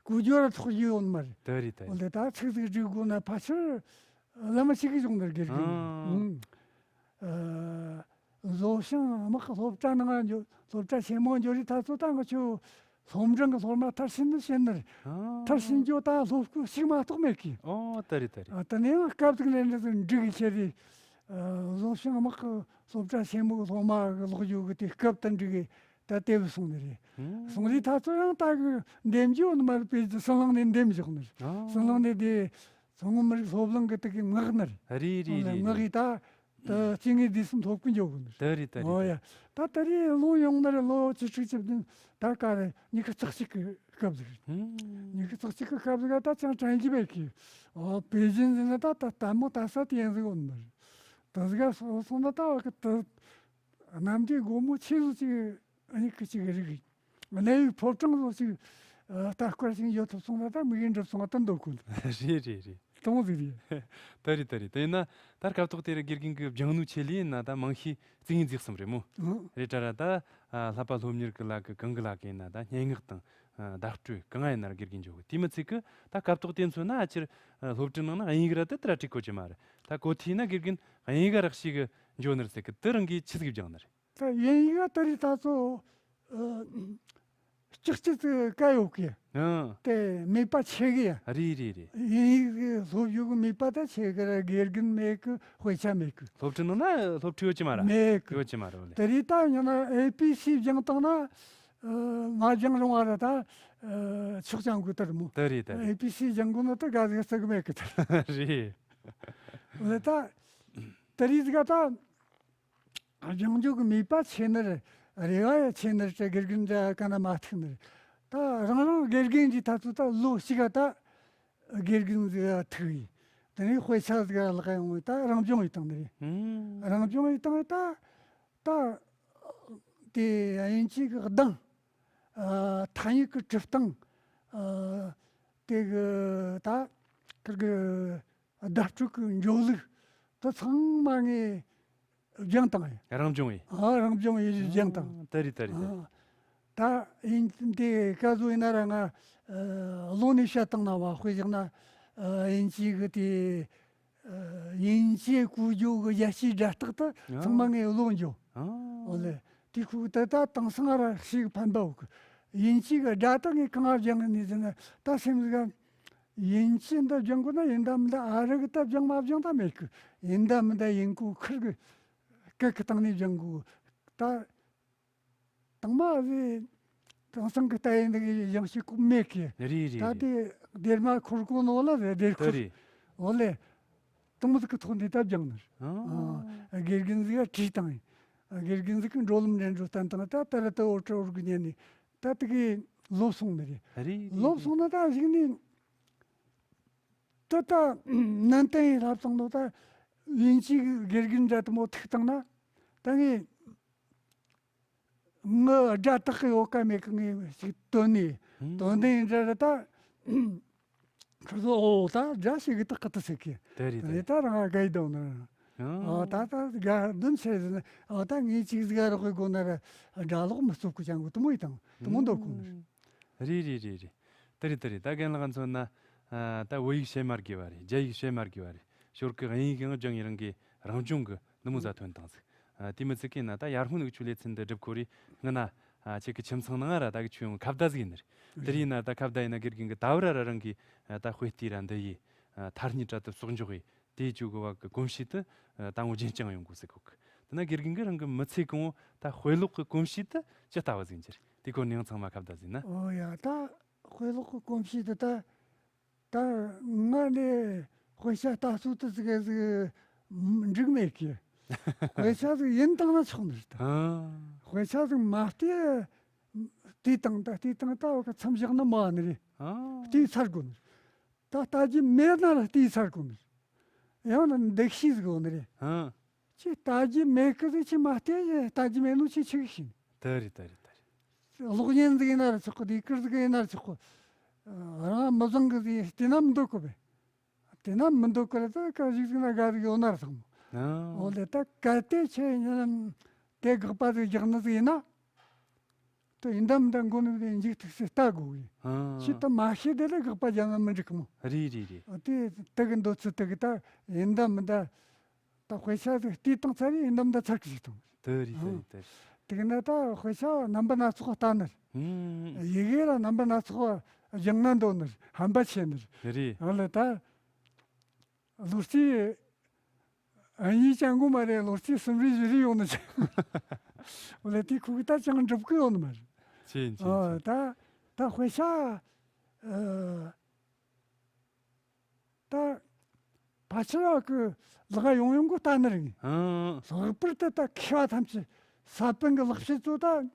གུ་ཇོ་ར་ཐོག་གཞི་ཡོད་ནི་མ་རེད། དེ་རེད་དེ་འོ་རེད། ལེ་ད་ཚིག་ཟིག་སྒྲིག་དགོས་ན་ཕལ་ཆེར་བླ་མ་ཞིག་གིས་སྦྱོང་ནི་རེད་དགེ་རྒན། ཨང་། ཨ། བཟོ་ཞིང་དམག་གི་སློབ་གྲྭ་ནང་འགྱོ་སློབ་གྲྭ་ཆེན་མོ་འགྱོ་རིས་ད་ཚོ་ད་ང་ཆོ་སློབ་འབྲིང་གི་སློབ་མ་མཐར་ཕྱིན་ནི་ཕྱིན་ནི་རེད། ཨང་། མཐར་ཕྱིན་འགྱོ་ད་སློབ་སྐུ་ཞིག་མ་གཏོགས་མེད་གི། ཨོ་དེ་རེད་དེ་རེད། ཨ་དེ་ནས་ཡང་སྐབས་ཟིག་ནས་འདྲ་ཟིག་འགྲིག་གི་ཁྱེར་རེད། ཨ་བཟོ་ཞིང་དམག་གི་སློབ་གྲྭ་ཆེན་མོ་གི་སློབ་མ་གི་ལོག་རྒྱུ་གི་དེ་སྐབས་དང་འགྲིག་གི་ད་དེ་བས་སོང་ནི་རེད། ཨང་། སོང་རིས་ད་ཚོ་ཡང་ད་གི་འདེམས་རྒྱུ་ཡོད་ནི་མ་རེད། དཔེ་ཟིག་སྲིད་གླིང་ནས་འདེམས་བཞག་ནི་རེད། ཨང་། སྲིད་གླིང་ནས་དེ་མཚོ་སྔོན་མི་རིགས་སློབ་གླིང་གི་དེ་གི་མངགས་ནི་རེད། རེད་རེད་རེད་མངགས་རེད། ཡི་ད་ད་སྐྱེ་དངོས་དུས་གསུམ་སློབ་ཁུལ་འཇོག་དགོས་ནི་རེད། དེ་རེད་དེ་རེད། ཨོ་ཡ། ད་དེ་རིང་ལོ་ཡོང་ནི་རེད། ལོ་བཅུ་དྲུག་བཅུ་བདུན་ད་ག་རེ་ཉི་ཤུ་རྩ་གཅིག་གི་སྐབས་ཟིག་རེད། ཨང་། ཉི་ཤུ་རྩ་གཅིག་གི་སྐབས་ཟིག་ག་ད་ཅང་དྲན་གྱི་མེད་གི། ཨོ་པེ་ཅིན་ཟིག་ན་ད་ད་ལྟད་མོ་ལྟ་ས་དེ་ཡན་ཟིག་ཡོད་ནི་རེད། དེ་ཟིག་ག་སོང་སོང་ན་ད་བ་གི་དེ་གནམ་བདེ་སྒོ་མོ་ཆེ་ཟིག་ཅིག་ཨ་ནི་ཁི་ཅིག་རིག་གནས་ཡུལ་ཕོ་བྲང་བཟོ་ཞིག་ལྟ་སྐོར་ཞིག་ཡོད་ཐུབ་སོང་ན་ད་མིག་ཡིད་འགྲུབ་སོང་བ་ད་འདོད་གོ། རེད་རེད་རེད། གཏོང་ཟིག་རེད། ད་རེད་ད་རེད། དེ་ཡིན་ན་ད་སྐབས་ཐོག་དེ་རུ་དགེ་རྒན་གྱི་སྦྱང་ནུས་ཆེད་ལས་ཡིན་ན་ད་མང་ཤས་རྩིས་ངེས་རྫིག་གསུམ་རེད་མོ། ཨང་། རེད་དྲ་ར་ད་བསླབ་པ་སློབ་གཉེར་གྱི་ལ་གི་གང་གི་ལ་གི་ཡིན་ན་ད་སྙན་ངག་དང་བརྡ་སྤྲོད་གང་ཡིན་ན་ར་དགེ་རྒན་འཇོག་གི། དེ་མི་ཚད་གི་ད་སྐབས་ཐོག་དེ་ཚོ་ན་ཨ་ཅིར་སློབ་ཁྲིད་ནང་ན་དབྱིན་ཡིག་ར་དེ་ལྟར་བྲིས་གོ་གི་མ་རེད། ད་གོ་ཐོས་ན་དགེ་རྒན་དབྱིན་ཡིག་རག་ཤེས་གི་འཇོག་ནི་རེད་ཟེར་གི། དེ་རང་གིས་ཆི་ཟིག་སྦྱང་ནི་རེད། ད་དབྱིན་ཡིག་ག་ད་རེས་ད་ཚོ་ཨ་ལྕགས་ཀྱི་ཚིག་བཀལ་ཡོད་གི། ཨང་། དེ་མོས་པ་ཆེ་གི་ཡ། རེད་རེད་རེད། དབྱིན་ཡིག་གི་སློབ་རྒྱུ་གི་མོས་པ་ད་ཆེ་གི་ར། དགེ་རྒན་མེད་གི། དཔེ་ཆ་མེད་གི། སློབ་ཁྲིད་ནང་ན་སློབ་ཁྲིད་ཡོད་ཀྱི་མ་རེད། མེད་གི། ཡོད་ཀྱི་མ་རེད་ལེ། ད་རེས་ད་ཡང་ན་ཨེ་པི་སི་སྦྱངས་བཏང་ན་ཨ་མ་སྦྱངས་རུང་བ་ར་ད་ཨ་ཆོག་ཅང་གི་ད་རེད་མོ། ད་རེད་ད་རེད། ཨེ་པི་སི་སྦྱང་དགོས་ན་ད་ག་ཟིག་ཟེར་གི་མེད་གི་ད། རེད། ལེ་ད་ད་རེས་ཟིག་ག་ད། སྦྱང་རྒྱུ་གི་མོས་པ་ཆེ་ནི་རེད། རེ་བ་ཡང་ཆེ་ནི་རེད། དགེ་རྒན་འདྲ་ག་ན་མ་ཐུག་ནི་རེད། ད་རང་རང་དགེ་རྒན་གྱི་ད་ཚོད་ད་ལོ་གཅིག་ག་ད་དགེ་རྒན་ཟིག་ཐུག་ཡིན། དེ་ནས་དཔེ་ཆ་ཟིག་ལག་ཡོང་བས་ད་རང་སྦྱོང་ཡིན་བཏང་ནི་རེད། ཨང་། རང་སྦྱོང་ཡིན་བཏང་ད་ད་དེ་དབྱིན་ཇི་གི་གདངས། ཨ་ཐ་སྙད་ཀྱི་འབྲི་སྟངས། ཨ་དེ་གི་ད་ཁིར་གི་བརྡ་སྤྲོད་ཀྱི་འཇོག་ལུགས་དེ་ཚང་མ་ངས་ སྦྱངས་བཏང་ཡ། རང་སྦྱོང་ཡིན། ཨ་རང་སྦྱོང་ཡིན་སྦྱངས་བཏང་། ཨ་དེ་རེད་དེ་རེད་དེ། ཨ་ད་ཡིན་དེ་ག་ཟོ་ཡིན་ན་ར་ང་ཨ་ལོ་ནས་བཤད་བཏང་ན་བ་དཔེ་བཞག་ན་ཨ་དབྱིན་ཇི་གི་དེ་ཨ་དབྱིན་ཇི་གོ་རྒྱུ་གི་རྒྱལ་སྤྱིའི་སྒྲ་རྟགས་དེ་ཨ་ཚང་མ་ངས་བློ་འགྱོ། ཨ་འོ་ལེ། དེ་ཁུག་དེ་ད་དེང་སང་ར་ཞིག་ཕན་པ་འོག་གི། དབྱིན་ཇི་གི་སྒྲ་དེ་ངས་གང་ང་སྦྱངས་ནས་ཟེར་ན་ད་སེམས་ཟིག་ག་དབྱིན་ཇི་འདི་སྦྱང་དགོས་ན་ཡིན་ད་མིན་ད་ཨ་རི་གི་ད་སྦྱང་མ་སྦྱང་ད་མེད་གི། ཡིན་ད་མིན་ད་དབྱིན་གོ་ཁུར་གི་སྐད་གི་སྟེང་ནས་སྦྱང་དགོས། ད་དང་མ་ཟེ་དེང་སང་གི་ལྟ་ཡིན་འདི་གི་སྦྱང་ཤེས་ཀུ་མེད་གི། རེད་རེད་ད་རེད། དེ་སྡེར་མ་འཁོར་གོ་ནོ་ལ་ཟེ་སྡེར་ད་འཁོར། རེད། འོ་ལེ། དུང་མོ་ཟིག་གི་ཐོག་ནས་ད་སྦྱང་ནི། ཨ་ཨ་དགེ་རྒན་ཟིག་ག་བྲིས་བཏང་ཡིན། དགེ་རྒན་ཟིག་གི་འགྲོ་ལམ་འདྲེན་འགྲོ་བསྟན་བཏང་ད་ད་ར་ད་འོ་ཁྲ་འོར་གི་ཉན་ནི་ད་དེ་གི་ལོབས་སོང་ནི་རེད། རེད་རེད་ལོབས་རེད། སོང་ན་ད་གཞིག་ནས་ད་ད་ནན་ཏན་ཡིན་ལབ་སོང་ནོ་ད་དབྱིན་ཇིའི་དགེ་རྒན་འདྲ་དུ་མོ་ཐུག་བཏང་ན་ད་ངས་ངའི་སྒྲ་དག་གི་ཡོད་ཀ་མེད་ཀ་ངས་ཞིག་བཏོན་ནས་ཧུམ། བཏོན་ནས་འདྲ་ར་ད་ཁྱོད་ཚོ་ཨོ་ད་སྒྲ་ཞིག་གི་དག་གི་དུ་ཟེར་གི་དེ་རེད་དེ། ད་རང་ག་ཡི་དང་ནི་ཨོ་ད་ད་དགའ་འདུན་ཆེ་ཟེར་ན་ཨོ་ད་ངས་ཅིག་ཟིག་རོགས་གི་སྒོ་ན་ར་སྒྲ་ལོག་མི་སོག་གི་ཅང་གི་དུ་མོ་ཡི་དང་དུ་མོ་འདོག་གོ་ནི་རེད། རེད་རེད་རེད་རེད། དེ་རེད་དེ་རེད། ད་རྒན་ལགས་ཚོ་ན་ཨ་ད་བོད་ཡིག་བཤད་མ་དགོས་པ་རེད། རྒྱ་ཡིག་བཤད་མ་དགོས་པ་རེད། ཞོར་གི་དབྱིན་ཡིག་ཡང་སྦྱང་ཡིན་རང་གི་རང་སྦྱོང་གི་ནུ་མོ་ཟ་ཐོན་དང་ཟིག་ཨ་དེ་མི་ཚིག་གི་ན་ད་ཡར་སྔོན་གི་ཆུ་ལེ་ཚན་འདི་སྒྲུབ་ཁོ་རེ་ང་ན་ཨ་ཁྱེད་ཀྱི་ཁྱིམ་ཚང་ནང་ར་ད་གི་ཆུ་ཡོང་ཁ་བརྡ་ཟིག་ཡིན་ནི་རེད། དེ་རིང་ན་ད་ཁ་བརྡ་ཡིན་ན་དགེ་རྒན་གི་ད་བར་ར་རང་གི་ད་དཔེ་ལྟས་ར་འདི་ཡི་ཐར་རྙེད་དྲ་དུ་གསོག་འཇོག་ཡི་དེ་བཅུག་གི་བ་གི་གོམས་གཤིས་དུ་ད་ངོ་རྒྱན་བསྐྱངས་ཡོང་དགོས་ཟེར་གོ་གི། དེ་ན་དགེ་རྒན་གི་རང་གི་མི་ཚེ་གང་བོ་ད་དཔེ་ཀློག་གི་གོམས་གཤིས་དུ་ཇི་ལྟ་བ་ཟིག་འགྱུར་དེ་ཁོ་ནས་ཚང་མ་ཁ་བརྡ་ཟིན་ན། ཨོ་ཡ་ད་དཔེ་ཀློག་གི་གོམས་གཤིས་དུ་ད། ད་ང་ནི་དཔེ་ཆ་ལྟ་ཚུལ་དུ་ཟིག་ཟིག་འགྲིག་མེད་ཀི། དཔེ་ཆ་ཟིག་ཡིན་བཏང་ན་ཆོག་ནི་རེད་ད། ཨ། དཔེ་ཆ་ཟིག་མ་བལྟས་བལྟས་བཏང་ད་བལྟས་བཏང་ད་འོ་ཁ་མཚམས་བཞག་ན་མ་ནི་རེད། ཨ། བལྟས་ཚར་དགོས་ནི་རེད། ད་ལྟ་རྒྱུ་མེད་ན་ལ་བལྟས་ཚར་དགོས་ནི་རེད། ཡང་ན་འདུ་ཤེས་ཟིག་ཡོད་ནི་རེད། ཨ། ཁྱེད་ལྟ་རྒྱུ་མེད་ཀི་ཟིག་ཁྱེད་མ་བལྟས་ལྟ་རྒྱུ་མེད་ནོ་ཁྱེད་ཆི་གི་ཤེས་ནི། དེ་རེད་དེ་རེད་དེ་རེད། གློག་བརྙན་ཟིག་ཡིན་ན་ར་ཆོག་གི་སྡེ་ཁུལ་ཟིག་ཡིན་ན་ར་ཆོག་གི། རང་མི་བཟང་གི་ཟིག་ཡིན་བལྟས་ན་མི་འདོད་གི་བས། བལྟས་ན་མི་འདོད་གི་ར་ད་ག་ཞིག་ཟིག་ན་དགའ་ཟིག་ཡོད་ན་ར་ཚང་མ། ཨ། འོ་ལེ་ད་གལ་ཏེ་ཁྱེད་ཡིན་ན་དེ་དགག་པ་ཟིག་རྒྱག་ནི་ཟིག་ཡིན་ན། དེ་ཡིན་ད་མིན་ད་མགོ་ནས་འཇིགས་ཐུག་སེ་ལྟ་དགོས་གི། ཨ། ཁྱེད་ད་མ་ཤེས་དེ་ལས་དགག་པ་རྒྱག་ན་མི་འགྲིག་གི་མོ། རེད་རེད་རེད། འོ་དེ་དེ་གི་འདོད་ཚུལ་དེ་གི་ད་ཡིན་ད་མིན་ད། ད་དཔེ་ཆ་ཟིག་བལྟས་བཏང་ཚར་རེ་ཡིན་ནམ་ད་ཚར་གི་ཞིག་བཏང་། དེ་རེད་དེ་རེད་དེ་རེད། དེ་གི་ན་ད་དཔེ་ཆ་རྣམ་པ་སྣ་ཚོགས་ལྟ་ནི་རེད། ཡི་གེ་ལ་རྣམ་པ་སྣ་ཚོགས་སྦྱང་ན་འདོད་ནི་རེད། ཧམ་པ་ཆེ་ནི་རེད། རེད། ཨ་ལ་ད་ལོ་རྩིས་ཨ་ཡིན་ཅང་གོ་མ་རེད། ལོ་རྩིས་གསུམ་རེ་བཞི་རེ་ཡོང་ནི་ཅང་། ཨོ་ལ་དེ་ཁུག་ད་ཅང་འགྲུབ་གི་ཡོད་ནི་མ་རེད། ཆེན་ཆེན་ཨ་ཆེན། ད་ད་དཔེ་ཆ་ཨ། ད་ཕལ་ཆེར་བ་གི་ལག་ཡོང་ཡོང་གི་ལྟ་ནི་རེད། ཨང་། ལྷག་པར་དུ་ད་མཁས་པ་ཐམས་ཅད་ས་པཎ་གི་ལེགས་བཤད་ཚོ་ད་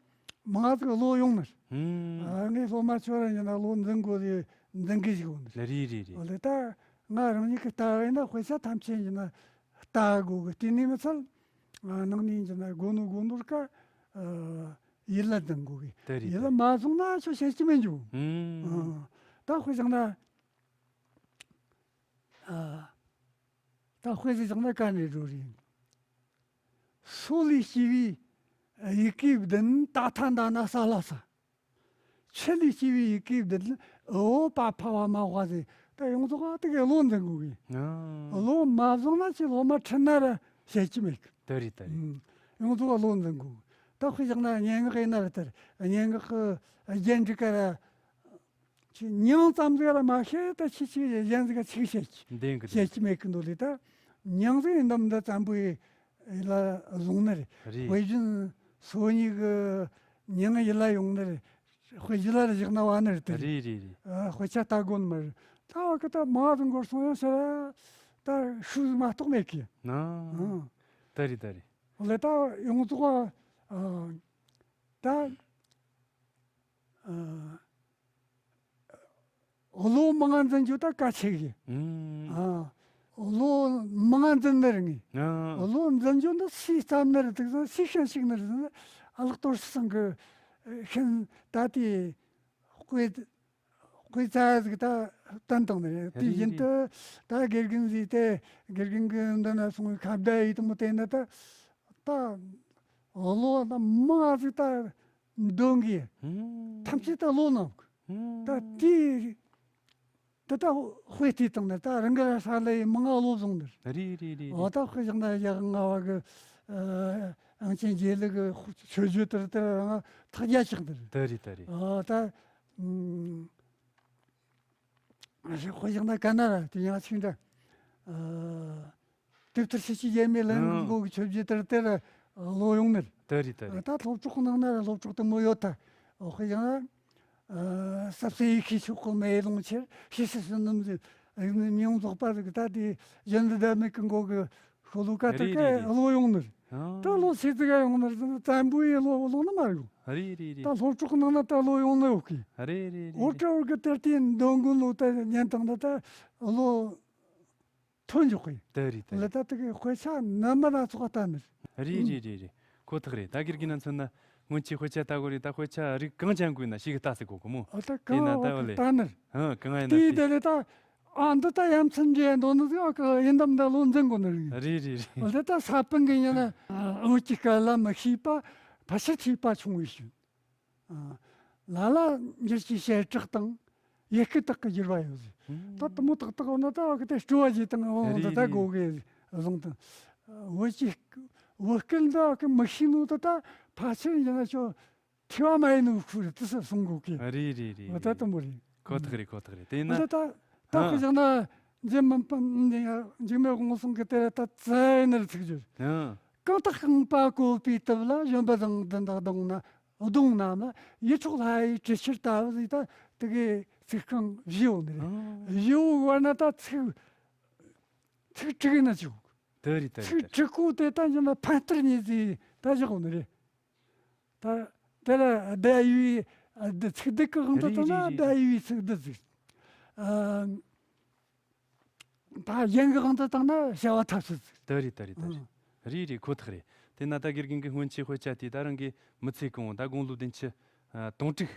མང་ཟིག་བློ་ཡོང་ནི་རེད། ཨང་། ཨ་ངས་སློབ་མ་ཚོ་ར་ཡིན་ན་བློ་འཛིན་དགོས་རེད། འཛིན་གི་ཞིག་ཡོང་ནི་རེད། རེད་རེད་རེད། འོ་ལེ་ད་ང་རང་ཉིད་ཀྱི་ལྟ་བ་ཡིན་ན་དཔེ་ཆ་ཐམས་ཅད་ཡིན་ན་ལྟ་དགོས་གི། དེ་ནས་མི་ཚད་ནང་ནས་ཡིན་ན་དགོས་ནོ་དགོས་ནོ་ར་ཀ་ཡིད་ལ་འཛིན་དགོས་གི། དེ་རེད། ཡིད་ལ་མ་བཟུང་ན་ཆོ་བྱེད་ཀྱི་མེད་འཇུ། ཨང་། ད་དཔེ་བཞག་ན། ཨ། ད་དཔེ་ཟིག་བཞག་ན་ག་ནས་འགྲོ་རེད། སོ་ལས་སྐྱེས་པའི་ཡི་གེ་བདུན་ད་ཐ་འདའ་ན་ས་ལ་ས། ཆུ་ལས་སྐྱེས་པའི་ཡི་གེ་བདུན་འོ་པ་ཕ་བ་མ་བ་ཟེར་ད་ཡོངས་རྫོགས་ཨ་དེ་གའི་བློ་འཛིན་དགོས་གི། ཨ། བློ་མ་བཟུང་ན་ཁྱེད་སློབ་མ་ཁྲིད་ན་ར་བཤད་ཀྱི་མེད་གི། དེ་རེད་དེ་རེད། ཨུམ། ཡོངས་རྫོགས་བློ་འཛིན་དགོས་གི། ད་དཔེ་བཞག་ན་སྙན་ངག་ཡིན་ན་ར་དེར་སྙན་ངག་གི་རྒྱན་འགྲིག་ག་ར། ཁྱེད་མྱིང་ཙམ་ཟིག་ར་མ་ཤེས་ད་ཁྱེད་ཅིག་གཞན་ཟིག་ག་ཅིག་བཤད་ཀྱི་བདེན་གི་བཤད་ཀྱི་མེད་གི་འདུག་ལེ། ད་མྱིང་ཟིག་ཡིན་ནམ་ད་བཙན་པོའི་ཡིད་ལ་བཟུང་ནི་རེད། རེད། དཔེ་རྒྱུན་སོ་གཉིས་གི་མྱིང་ཡིད་ལ་ཡོང་ནི་རེད། དཔེ་རྒྱུན་ལ་རེ་བཞག་ན་བ་ནི་རེད་དེ་རེད། རེད་རེད་རེད། ཨ་དཔེ་ཆ་ལྟ་དགོས་ནི་མ་རེད། ད་བ་གི་ད་མང་ཟིག་འགོར་སོང་ཡང་ཟེར་ད་ཤུགས་ཟིག་མ་གཏོགས་མེད་གི། ན། ཨང་། ད་རེད་ད་རེད། ལེ་ད་ཡོངས་རྫོགས་ཨ་ད། ཨ། བློ་མང་འཛིན་རྒྱུ་ད་གལ་ཆེ་གི། ཨང་། ཨ། བློ་མང་འཛིན་ནི་རེད་ངས། ཨང་། བློ་འཛིན་རྒྱུ་འདི་སུས་བརྩམས་ནི་རེད་དེ་སུས་ཤན་ཞིག་ནི་རེད་ཟེར་ན་ཨ་ལགས་དོར་ཞི་ཚང་གི་ཤན་ད་དེ་དཔེ་དཔེ་ཚ་ཟིག་ད་བསྟན་བཏང་ནི་རེད། དེ་རེད་བཞིན་དུ་རེད། ད་དགེ་རྒན་ཟིག་དེ་དགེ་རྒན་གི་འདི་ན་སོང་བའི་ཁ་བརྡ་ཡིས་དུ་མོ་བལྟས་ན་ད། ད་བློ་ན་མང་ཟིག་ད་འདོན་གི། ཧུམ། ཐམས་ཅད་ད་བློ་ན་ཧུམ། ད་དེ་དེ་ད་དཔེ་དེ་དང་ནི་ད་རང་གི་ས་ལ་མང་བློ་བཟུང་ནི། རེད་རེད་རེད། འོ་ད་དཔེ་བཞག་ན་ཡ་ང་བ་གི་ཨ་ཨང་ཆེན་རྗེས་ལུགས་གི་ཆོས་བརྒྱུད་དེར་དེར་རང་ཐག་རྒྱ་ཆགས་ནི། དེ་རེད་དེ་རེད། འོ་ད་ཨ་དཔེ་བཞག་ན་ག་ན་ར་དེ་ཡང་ཆིག་འདྲ། ཨ་དེབ་ཐེར་ཤེས་བྱའི་ཡས་མས་ལྷན་ཁང་གི་ཆོས་བརྒྱུད་དེར་དེར་བློ་ཡོང་ནི། དེ་རེད་དེ་རེད། ད་སློབ་གྲོགས་ནང་ན་སློབ་གྲོགས་དེ་མོ་ཡོད་ད། དཔེ་བཞག་ན། ཨ་སབ་སེ་ཡེ་ཤེས་མཆོག་གི་མེ་ལོང་ཆེར་ཤེས་བྱ་བསོད་ནམས་ཟེར་རིག་གནས་མི་ཡོངས་རྫོགས་པ་ཟིག་ད་དེ་གཞོན་ནུ་ཟླ་མེད་ཀྱི་མགོ་གི་ཤོ་ལོ་ཀ་དེ་རེད་ག་རེད་རེད། བློ་ཡོང་ནི། ཨ་ད་བློ་ཆི་ཟིག་ག་ཡོང་ནི་རེད། བཙན་པོ་ཡི་བློ་བློ་ནི་མ་ཡོང་། རེད་རེད་རེད། ད་སློབ་གྲོགས་ནང་ན་ད་བློ་ཡོང་ནི་ཡོད་གི། རེད་རེད་རེད། འོ་ཀྲ་འོ་གི་དེར་དེ་འདོན་གོ་ནོ་ད་ཉན་དང་ད་ད་བློ་ཐོན་འཇོག་གི། དེ་རེད་དེ་ལ་རེད། ད་དེ་གི་དཔེ་ཆ་རྣམ་པ་སྣ་ཚོགས་ལྟ་ནི། རེད་རེད་རེད་རེད། ཁོ་ཐག་རེད། ད་དགེ་རྒན་ན་མཚོན་ན་སྔོན་ཆད་དཔེ་ཆ་ལྟ་གོ་རེད། ད་དཔེ་ཆ་རིགས་གང་ཅན་དགོས་ན་ཞིག་ལྟ་ཟེར་གོ་གི་མོ། ཨ་ད་དེ་ན་གང་ད་བ་བ་ལེ་ལྟ་ནི། ཧང་གང་ཡིན་ན་དེའི་དེ་དེ་ལས་ད་ཨ་འདི་ད་ཡ་མཚན་འདྲེ་འདོན་ནི་ཟིག་ཨ་ཀ་ཡིན་དམ་ད་བློ་འཛིན་དགོས་ནི་རེད། རེད་རེད་རེད། ཨ་ད་ད་ས་པན་གི་ཡིན་ན་ཨ་འུ་ཅི་སྐད་ལ་མི་ཤེས་པ་ཕལ་ཆེར་ཐོས་པ་ཆུང་བའི་ཞིག་ཨ་ལ་ལ་འགྱུར་གྱི་བྱེ་བྲག་དང་ཡི་གེ་དག་གི་འགྱུར་བ་ཡོད་ཟེར། ད་དུ་མོ་ཏག་ཏག་འོ་ན་ད་བ་གི་དེ་སྤྲོ་བ་བྱེད་དང་འོ་འདི་ད་རེད་རེད། དགོས་གི་བཟུང་དང་། བོད་ཀྱི་བོད་སྐད་འདི་བ་གི་མི་ཤེས་ནོ་ད་ད་ཕལ་ཆེར་ཡིན་ན་ཆོ་ཐོས་པ་མ་ཡིན་ནོ་ཁུ་རེད་དུ་སུ་གསུང་དགོས་གི། རེད་རེད་རེད་འོ་ད་རེད། དུ་མོ་རེད། ཁོ་ཐག་རེད་ཁོ་ཐག་རེད། དེ་ཡིན་ན་ད་ད་ད་ཧ་གི་ཡང་ན་འཇིགས་མེད་འཇིགས་མེད་དབང་གསུང་གི་དེ་ད་ཙ་ཡིན་ནར་ཚིག་རྒྱུ། ཧང་། གང་དག་རྐང་པ་བཀོད་པའི་དུས་ལ། བཞོན་པ་དང་ལྡན་དང་གདོང་ན་གདོང་རྣམས་ལ། ཡིད་འཕྲོག་ལྷ་ཡི་གྲུ་ཆར་ལྟ་བུ་ཟིག་ད་དེ་གའི་ཚིག་རྐང་བཞི་ཡོད་ནི་རེད། ཨང་། བཞི་བོ་བར་ན་ད་ཚིག་ཚིག་དྲུག་ཡིན་ན་ཆོག་དེ་རེད་དེ་རེད་ཚིག་དེ་རེད། དྲུག་པོ་དེ་ད་ཡིན་ན་ཕན་བསྟར་གཉིས་ཟིག་ད་བཞག་ཡོད་ནི་རེད། ད་དེ་ལ་བརྡ་ཡི་བའི་ཚིག་སྡུད་ཀྱི་དབང་དུ་བཏང་ན་རེད་རེད་རེད། བརྡ་ཡི་བའི་ཚིག་སྡུད་ཟིག་ཨ། ད་གཞན་གྱི་དབང་དུ་བཏང་ན་བྱ་བ་ཐབས་སུ་ཚུགས། དེ་རེད་དེ་རེད་དེ་རེད། ཨང་། རེད་རེད་ཁོ་ཐག་རེད། དེ་ན་ད་དགེ་རྒན་གྱི་སྔོན་ཆད་དཔེ་ཆ་དེ་ད་རང་གི་མི་ཚེ་གང་བོ་ད་དགུང་ལོ་བདུན་ཅུ་ཨ་དོན་དྲུག་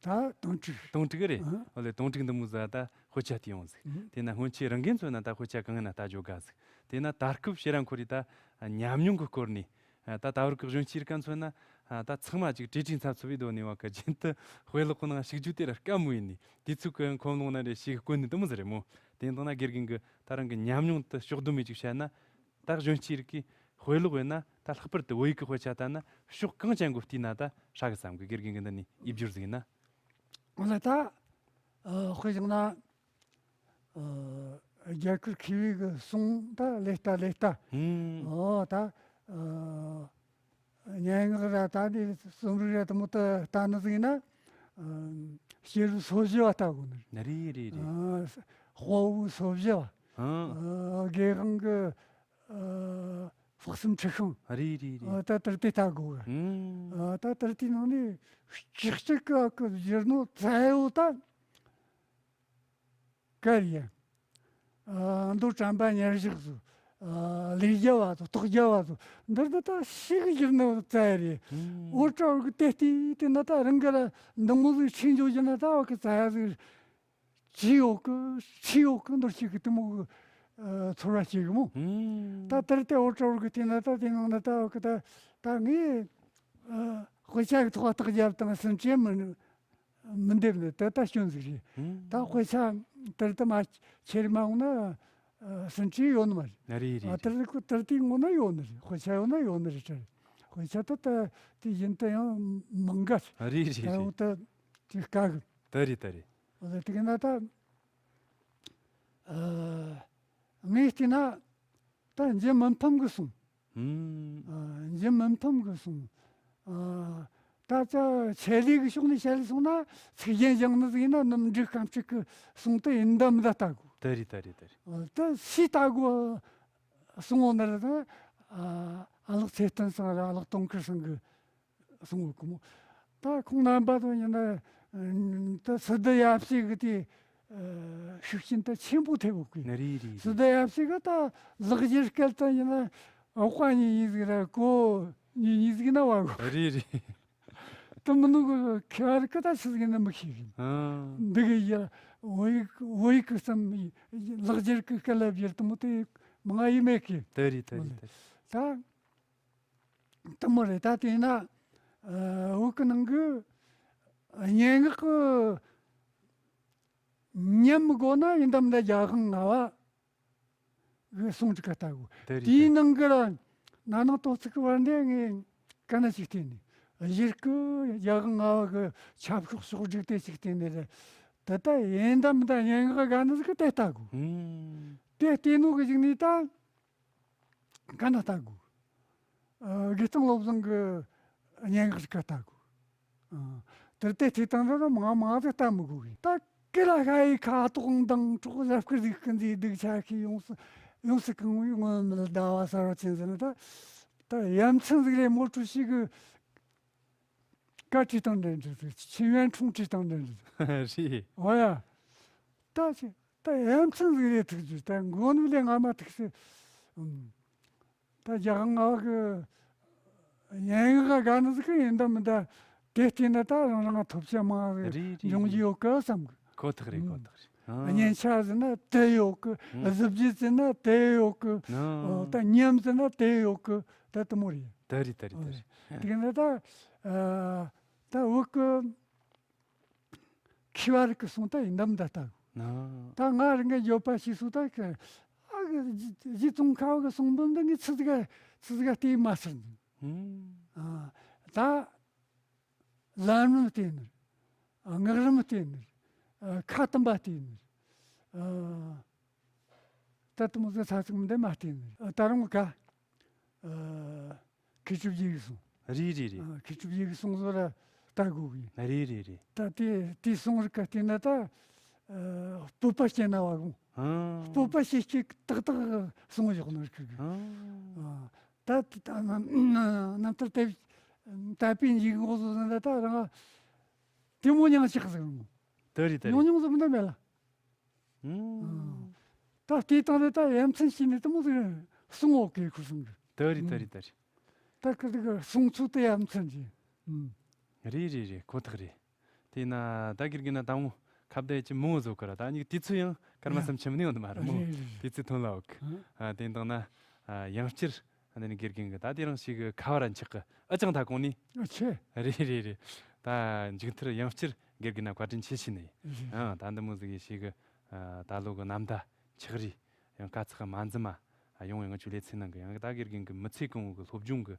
ད་དོན་དྲུག་དོན་དྲུག་རེད། ཨང་། ཨོ་ལེ་དོན་དྲུག་འདི་མོ་ཟ་ད་དཔེ་ཆ་དེ་ཡོང་ཟིག་ཨང་། དེ་ན་སྔོན་ཆད་རང་གི་མཚོན་ན་ད་དཔེ་ཆ་གང་ཡིན་ན་ལྟ་འཇོག་དགའ་ཟིག་དེ་ན་ད་སྐབས་ཕྱིར་ར་འཁོར་རེ་ད་ཉམས་མྱོང་གི་སྐོར་ནས། ད་ད་བར་གི་གཞོན་སྐྱེས་རིགས་ཀ་མཚོན་ན། ད་ཚང་མ་ཅིག་བྲེལ་བྲེལ་འཚབ་འཚུབ་བྱས་སྡོད་ནས་བ་གི་རྒྱུན་དུ་དཔེ་ཀློག་གི་ནང་ཞུགས་རྒྱུ་དེ་ར་དཀའ་མོ་ཡིན་ནི། དུས་ཚོད་ཀྱི་ཁོམ་ལོང་ན་རེ་ཞིག་བཀོད་ནས་དུ་མོ་ཟེར་རེད་མོ། དེ་འདང་ན་དགེ་རྒན་གྱི་ད་རང་གི་ཉམས་མྱོང་དུ་ཕྱོགས་བསྡོམས་མི་ཅིག་བཤད་ན། ད་གཞོན་སྐྱེས་རིགས་ཀྱིས་དཔེ་ཀློག་ཡིན་ན་ད་ལྷག་པར་དུ་བོད་ཡིག་གི་དཔེ་ཆ་ལྟ་ན་ཕྱོགས་གང་ཅན་གོ་བལྟས་ན་ད་ཧྲ་གི་བསམ་གི། དགེ་རྒན་གྱི་འདི་ནས་དབྱེ་སྦྱོར་ཟིག་ཡིན་ན། འོ་ལ་ད། དཔེ་བཞག་ན། ཨ་རྒྱ་གར་མཁས་པའི་གི་གསུང་ད་ལེ་ལྟ་ལེ་ལྟ། ཧུམ། ཨོ་ད་ཨ་སྙན་ངག་ར་ད་ནི་རྩོམ་རིག་ར་དུ་མོ་ད་ལྟ་ནི་ཟིག་ན། ཨ་བྱེ་རུ་སོ་བཞི་བ་ལྟ་དགོས་ནི། རེད་རེད་རེད། ཨ་དཔའ་བོ་སོ་བཞི་བ། ཧང་། ཨ་དགེ་དབང་གི་ཨ་དཔག་བསམ་འཁྲི་ཤིང་། རེད་རེད་རེད། ཨ་ད་དེར་དེ་ལྟ་དགོས། ཧུམ། ཨ་ད་དེར་དེ་ནང་ནས་ཅིག་ཅིག་གི་གི་བཞེར་ནོ་ཙ་ཡོད་ད། གར་ཡིན། ཨ་མདོ་དྲན་པ་ཉེར་བཞག་ཚོ། ཨ་ལས་རྒྱལ་བ་ཚོ་རྟོགས་རྒྱལ་བ་ཚོ། འདིར་ནི་ད་ཤི་གི་བཞུར་ནི་ཙ་ཡ་རེད། ཨུམ། འོ་ཀྲ་བོ་གི་དེ་ལྟའི་དེ་ན་ད་རང་གི་ལ་འདི་མོ་ཟིག་ཆེ་འཇོག་རྒྱུ་ན་ད་བ་གི་ཙ་ཡ་ཟིག་ཅི་ཡོད་གི་ཅི་ཡོད་གི་འདོར་ཤེས་གི་དེ་མོ་གི་ཨ་ཚོར་བ་སྐྱེ་གི་མོ། ཨུམ། ད་དེར་དེ་འོ་ཀྲ་བོ་གི་དེ་ན་ད་དེ་ནང་ན་ད་བ་གི་ད་ད་ངས་ཨ་དཔེ་ཆ་གི་ཐོག་བརྟག་རྒྱབ་དང་ཟིན་བྲིས་མི། མི་འདེབས་ནི་དེ་ལྟ་སྐྱོན་ཟིག་རེད། ཧུམ། ད་དཔེ་ཆ་དེར་དུ་མ་ཁྱེར་མ་འོང་ན་ཨ་ཟིན་བྲིས་ཡོད་ནི་མ་རེད། རེད་རེད་ཨ་དེར་རེད། ཁོ་དེར་དེའི་ངོ་ན་ཡོད་ནི་རེད། དཔེ་ཆ་ཡོད་ན་ཡོད་ནི་རེད་དྲ། དཔེ་ཆ་ད་ད་དེ་བཞིན་དུ་ཡང་མང་ག་རེད་རེད་ད་རེད། འོ་ད་དེ་དཀའ་གི། དེ་རེད་དེ་རེད། འོ་ད་དེ་ག་ན་ད་ཨ་ངས་བལྟས་ན་ད་འཇུ་མི་ཕམ་གི་གསུང་། ཨུམ། ཨ་འཇུ་མི་ཕམ་གི་གསུང་། ཨ་ད་ཅ་ཆེད་ལས་གི་ཕྱོགས་ནས་བཤད་ལས་སོང་ན་ཚིག་རྒྱན་སྦྱང་ནི་ཟིག་ཡིན་ན་ནམ་འབྲུག་སྐམ་ཕྲུག་གི་གསུང་དེ་ཡིན་ད་མི་ད་ལྟ་དགོས། དེ་རེད་དེ་རེད་དེ་རེད། ཨ་ད་སུས་ལྟ་དགོས་གསུང་འོ་ན་རེད་ད། ཨ་ཨ་ལགས་ཚེ་བརྟན་ཚང་ར་ཨ་ལགས་དུང་དཀར་ཚང་གི་གསུང་འོ་གི་མོ། ད་ཁོང་རྣམ་པ་དང་ཡིན་ན་ད་སི་ཏུ་ཡབ་སྲས་གི་དེ་ཤུགས་རྐྱེན་ད་ཆེན་པོ་ཐེབས་འོ་གི། རེད་རེད་རེད། སི་ཏུ་ཡབ་སྲས་གི་ད་ལག་འཁྱེར་སྐལ་ད་ཡིན་ན་འོག་པ་ཉིད་ཉིད་ཟིག་ར་གོ་ཉིད་ཉིད་ཟིག་ན་བ་གོ། རེད་རེད། ད་མི་ནུ་གི་ཁེ་བ་རི་ཀི་ད་ཆི་ཟིག་ཡིན་ན་མི་ཤེས་གི། ཨང་། འདི་གི་ཡ་བོད་ཡིག་བོད་ཡིག་གི་བསམ་ལག་འཁྱེར་གི་སྐལ་ལ་བཞེར་དུ་མོ་དེ་མང་ཡིན་མེད་གི། དེ་རེད་དེ་རེད་དེ་རེད། ད། དེ་མོ་རེད། ད་དེས་ན་ཨ་བོད་གི་ནང་གི་སྙན་ངག་གི་ཉམས་དགོས་ན་ཡིན་དམ་ད་རྒྱལ་དབང་ལྔ་པ་གི་གསུང་སྒྲིག་ག་ལྟ་དགོས། དེ་རེད། དེའི་ནང་གི་ལ་ན་ནིང་དོ་ཚིགས་ཀྱི་བར་འདི་ངས་ག་ན་ཞིག་བལྟས་ནས། གཞིར་གི་རྒྱལ་དབང་ལྔ་པ་གི་ཆབ་ཤོག་ཕྱོགས་སྒྲིག་དེ་ཞིག་བལྟས་ནས་རེད། དེ་ལྟ་ཡིན་དམ་ད་སྙན་ངག་ག་ན་ཟིག་གི་དེ་ལྟ་དགོས། ཨུམ། དེ་བལྟས་ནོ་གི་གཞུག་ནས་ད་ག་ན་ལྟ་དགོས། ཨ་དགེ་སྟོང་བློ་བཟང་གི་སྙན་ངག་ཞིག་ག་ལྟ་དགོས། ཨ་དེར་དེ་ཐོས་དང་འདྲ་ན་མང་མང་ཟིག་ལྟ་མི་དགོས་གི། ད་ཀི་ལ་ཤ་ཡི་ཁ་དོག་མདངས་འཕྲོག་ཟབ་ཁུར་ཟིག་ཀུན་ཟིག་སྡུག་ཆ་ཤས་ཡོངས་སུ་ཡོངས་སུ་གང་བའི་སྔོན་མེད་ཟླ་བ་གསར་བ་ཅན་ཟེར་ན། ད་ད་ཡ་མཚན་ཟིག་རེད། མོ་ཀྲུའུ་ཞི་གི་བཀའ་བྲིས་དང་འབྲེལ་འདྲ་ཟིག་ཆིན་ཡོན་ཁྲུང་བྲིས་དང་འབྲེལ་འདྲ་ཟིག་རེད། འོ་ཡ། ད་ཅི་ད་ཡ་མཚན་ཟིག་རེད་ཐུག་རྒྱུ། ད་མགོ་ནུབ་ལས་སྔ་མ་ཐུག་སི། ཨུམ། ད་རྒྱལ་དབང་ལྔ་པ་གི་སྙན་ངག་ག་ན་ཟིག་གི་ཡིན་དམ་མིན་ད། དེ་བལྟས་ན་ད་རང་རང་ཐོབ་ཆ་མང་ཟིག་རེད་རེད་འབྱུང་རྒྱུ་རེད། ཡོད་གི་བསམ་གི། ཁོ་ཐག་རེད། ཨུམ། ཁོ་ཐག་རེད། ཨ། སྙན་ཆ་ཟིན་ན་དེ་ཡོད་གི། ཨུམ། གཟི་བརྗིད་ཟིན་ན་དེ་ཡོད་གི། ཨ། ཨོ་ད་ཉམས་ཟིན་ན་དེ་ཡོད་གི། ད་དེ་མོ་རེད། དེ་རེད། དེ་རེད། དེ་རེད། དེ་ག་ན་ད་ཨ་ད་བོད་གི་མཁས་པ་རིགས་ཀྱི་གསུང་ད་ཡིན་དམ་ད་ལྟ། ཨ། ད་ང་རང་གི་འགྱོད་པ་ཞིག་སོང་ད་ཁ། ཨ་གི་རྗེ་ཙོང་ཁ་བ་གི་གསུང་འབུམ་འདི་ངས་ཆི་ཟིག་ག་ཆི་ཟིག་ག་བལྟས་མ་ཟེར། ཨུམ། ཨ་ད་ལམ་རིམ་བལྟས་ནི། ཨ་སྔགས་རིམ་བལྟས་ནི། ཨ་ཁ་བསྟན་པ་བལྟས་ནི། ཨ་ད་དུང་ཟིག་ས་ཚིགས་མི་འདི་མ་བལྟས་ནི། ཨ་ད་རུང་ག་ཨ་མཁས་གྲུབ་རྗེ་གི་གསུང་། རེད་རེད་རེད། ཨ་མཁས་གྲུབ་རྗེ་གི་གསུང་བཟོ་ལ་ལྟ་དགོས་གི། རེད་རེད་རེད། ད་དེ་དེ་གསུང་རིགས་ག་བལྟས་ན་ད་ཨ་སྤོབས་པ་སྐྱེ་ན་བ་གོ། ཨ། སྤོབས་པ་སྐྱེ་སྐྱེ་ཏག་ཏག་གསུང་བཞག་ནོ་རིགས་གི། ཨ། ཨ་ད་ད་ད་རྣམ་ཐར་དེབ་དད་པའི་འཇུག་ངོགས་སུ་ཟིན་ད་ད་རང་དེ་མོ་མྱང་ཆགས་ཟིག་རུང་། དེ་རེད། དེ་མྱོང་རེད། མྱོང་ཟིག་མི་འདུག་མེད་ལ། ཨུམ། ད་ལྟའི་སྟེང་དུ་ད་ཡ་མཚན་ཞིག་ནས་དེ་མོ་ཟིག་གསུང་འོག་གི་ཁུ་སུང་གི། དེ་རེད། དེ་རེད། དེ་རེད། ད་ཁི་དེ་གི་གསུང་ཚུལ་དེ་ཡ་མཚན་གྱི། ཨུམ། རེད་རེད་རེད། ཁོ་ཐག་རེད། དེས་ན་ད་དགེ་རྒན་ན་ད་མོ་ཁ་བརྡ་ཡི་ཅི་མོ་བཟོ་གི་ར། ད་ཉིག་དུས་ཚོད་ཡང་སྐར་མ་ཡ། སུམ་ཆུ་མི་ནི་ཡོང་དུ་མ་རེད་མོ། རེད་རེད། དུས་ཚོད་ཐོན་ལ་འོག་ཨ། ཨ་དེ་འདང་ན་ཨ་ཡང་བསྐྱར་ཨ་འདི་ནི་དགེ་རྒན་གི་ད་དེ་རིང་ཞིག་གི་ཁ་བ་ར་འཁྱག་གི་ཨ་ཅང་ད་གོང་ནི། ཨ་ཆེ། རེད་རེད་རེད། ད་མཇུག་མཐར་ཡང་བསྐྱར་དགེ་རྒན་ན་བཀའ་དྲིན་ཆེ་ཞུ་ནི། རེད། ཨ་ད་འདི་མོ་ཟིག་ཡི་ཞིག་གི་ཨ་ད་ལོ་གི་ནམ་ཟླ་ཆགས་རིས་ཡང་དཀའ་ཚེགས་མ་འཛེམ་མ་ཡོང་བའི་ང་ཆོའི་ལེ་ཚན་ནང་གི་ཡང་ད་དགེ་རྒན་གི་མི་ཚེ་གང་བོ་གི་སློབ་སྦྱོང་གི་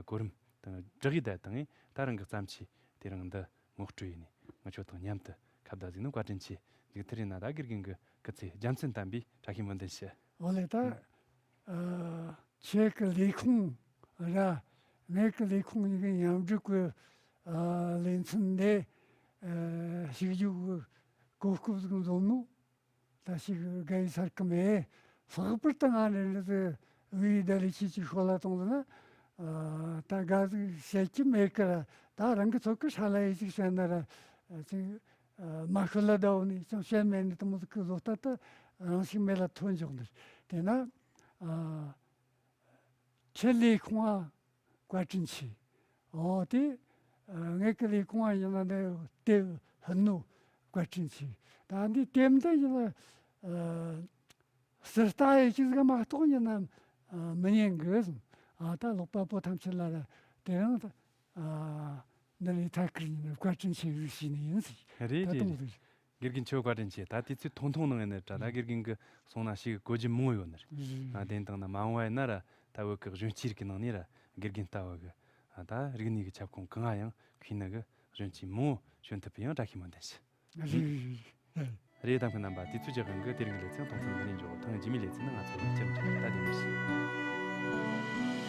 གོ་རིམ་དང་བསྒྲགས་ཡིག་ད་དང་ད་རང་གི་བརྩམས་ཆོས་དེ་རིང་འདི་ངོ་སྤྲོད་ཡིན་ནི་ང་ཆོ་དང་མཉམ་དུ་ཁ་བརྡ་ཟིག་ནི་བཀའ་དྲིན་ཆེ། མཇུག་མཐར་ཡིན་ན་ད་དགེ་རྒན་གི་སྐུ་ཚེ་རྒྱལ་མཚན་དམ་པའི་བཀྲ་ཤིས་སྨོན་འདུན་ཞུ། འོ་ལེ་ད། ཨ་ཁྱེད་ཀྱི་ལས་ཁུངས་ར་ངེད་ཀྱི་ལས་ཁུངས་གཉིས་ཀྱི་མཉམ་སྒྲིག་གི་ཨ་ལེ་ཚན་འདི་ཨ་ཞིག་རྒྱུགས་གི་གོ་སྐབས་ཟིག་འཛོམས་ནོ། ད་ཞིག་དགའ་ཡི་ཚར་གི་མེད། ལྷག་པར་དུ་ང་ནི་འདི་ཚོ་བོད་ཡིག་བརྡ་ལས་ཆེ་ཅིག་ཤོད་ལ་གཏོང་ཟེར་ན། ཨ་ད་དགའ་ཟིག་བཤད་ཀྱི་མེད་ཀི་ར། ད་རང་གི་ཚོད་ཀྱི་ཧྲ་ལ་ཡི་ཅིག་བཤད་ན་ར་ཅིག་ཨ་མ་ཤོད་ལ་ད་འོ་ནི་ཅང་བཤད་མེད་ནི་དེ་མོ་ཟིག་གི་བཟོ་ལྟ་དུ་རང་ཞིག་མེད་ལ་ཐོན་འཇོག་འདིར། དེ་ན་ཨ་ཁྱེད་ལས་ཁུངས་ཨ་བཀའ་དྲིན་ཆེ། འོ་དེ་ཨ་ངེད་ཀྱི་ལས་ཁུངས་ཨ་ཡིན་ན་འདི་དེབ་ཧུན་ནོ་བཀའ་དྲིན་ཆེ། ད་འདི་དེབ་འདི་ཡིན་ན་ཨ་ཟུར་ལྟ་ཡི་ཅི་ཟིག་མ་གཏོགས་ཡིན་ན་ཨ་མི་ཉན་གི་ཟིན། ཨ་ད་ཀློག་པ་པོ་ཐམས་ཅད་ལ་ར་དེ་རིང་ད་ཨ་འདི་ལས་ཐད་ཀར་ཡིན་ན་བཀའ་དྲིན་ཆེ་ཞུས་ནི་ཡིན་ཟིན། རེད་ད་རེད་དུང་རེད། ཟིན། དགེ་རྒན་ཁྱོད་བཀའ་དྲིན་ཆེ། ད་དུས་ཚོད་ཐུང་ཐུང་ནང་ཡིན་ནི་དྲ་ད་དགེ་རྒན་གི་གསུང་ན་ཞིག་གོ་རྒྱུ་མང་བོ་ཡོད་ནི་རེད། ཨ་དེ་དང་ན་མ་འོངས་པ་ཡིན་ན་ར་ད་བོད་གི་གཞོན་སྐྱེས་རིགས་ཀྱི་ནང་ནས་ར་དགེ་རྒན་ལྟ་བུ་གི་ཨ་ད་རིག་གནས་གི་ཁྱབ་ཁོངས་གང་ང་ཡང་མཁས་ནི་གི་གཞོན་སྐྱེས་མང་བོ་བྱོན་ཐུབ་པའི་ཡང་བཀྲ་ཤིས་སྨོན་འདུན་ཞུ། རེད། རེད། གཏམ་གི་རྣམ་པ་དུས་ཚོད་ཀྱི་དབང་གིས་དེ་རིང་གི་ལེ་ཚན་གཏོང་མཚམས་འདི་ནས་འཇོག་ཐེངས་རྗེས་མའི་ལེ་ཚན་ནང་ང་ཚོ་ཡང་བསྐྱར་མཇལ། ད་བདེ་མོ་བྱོས།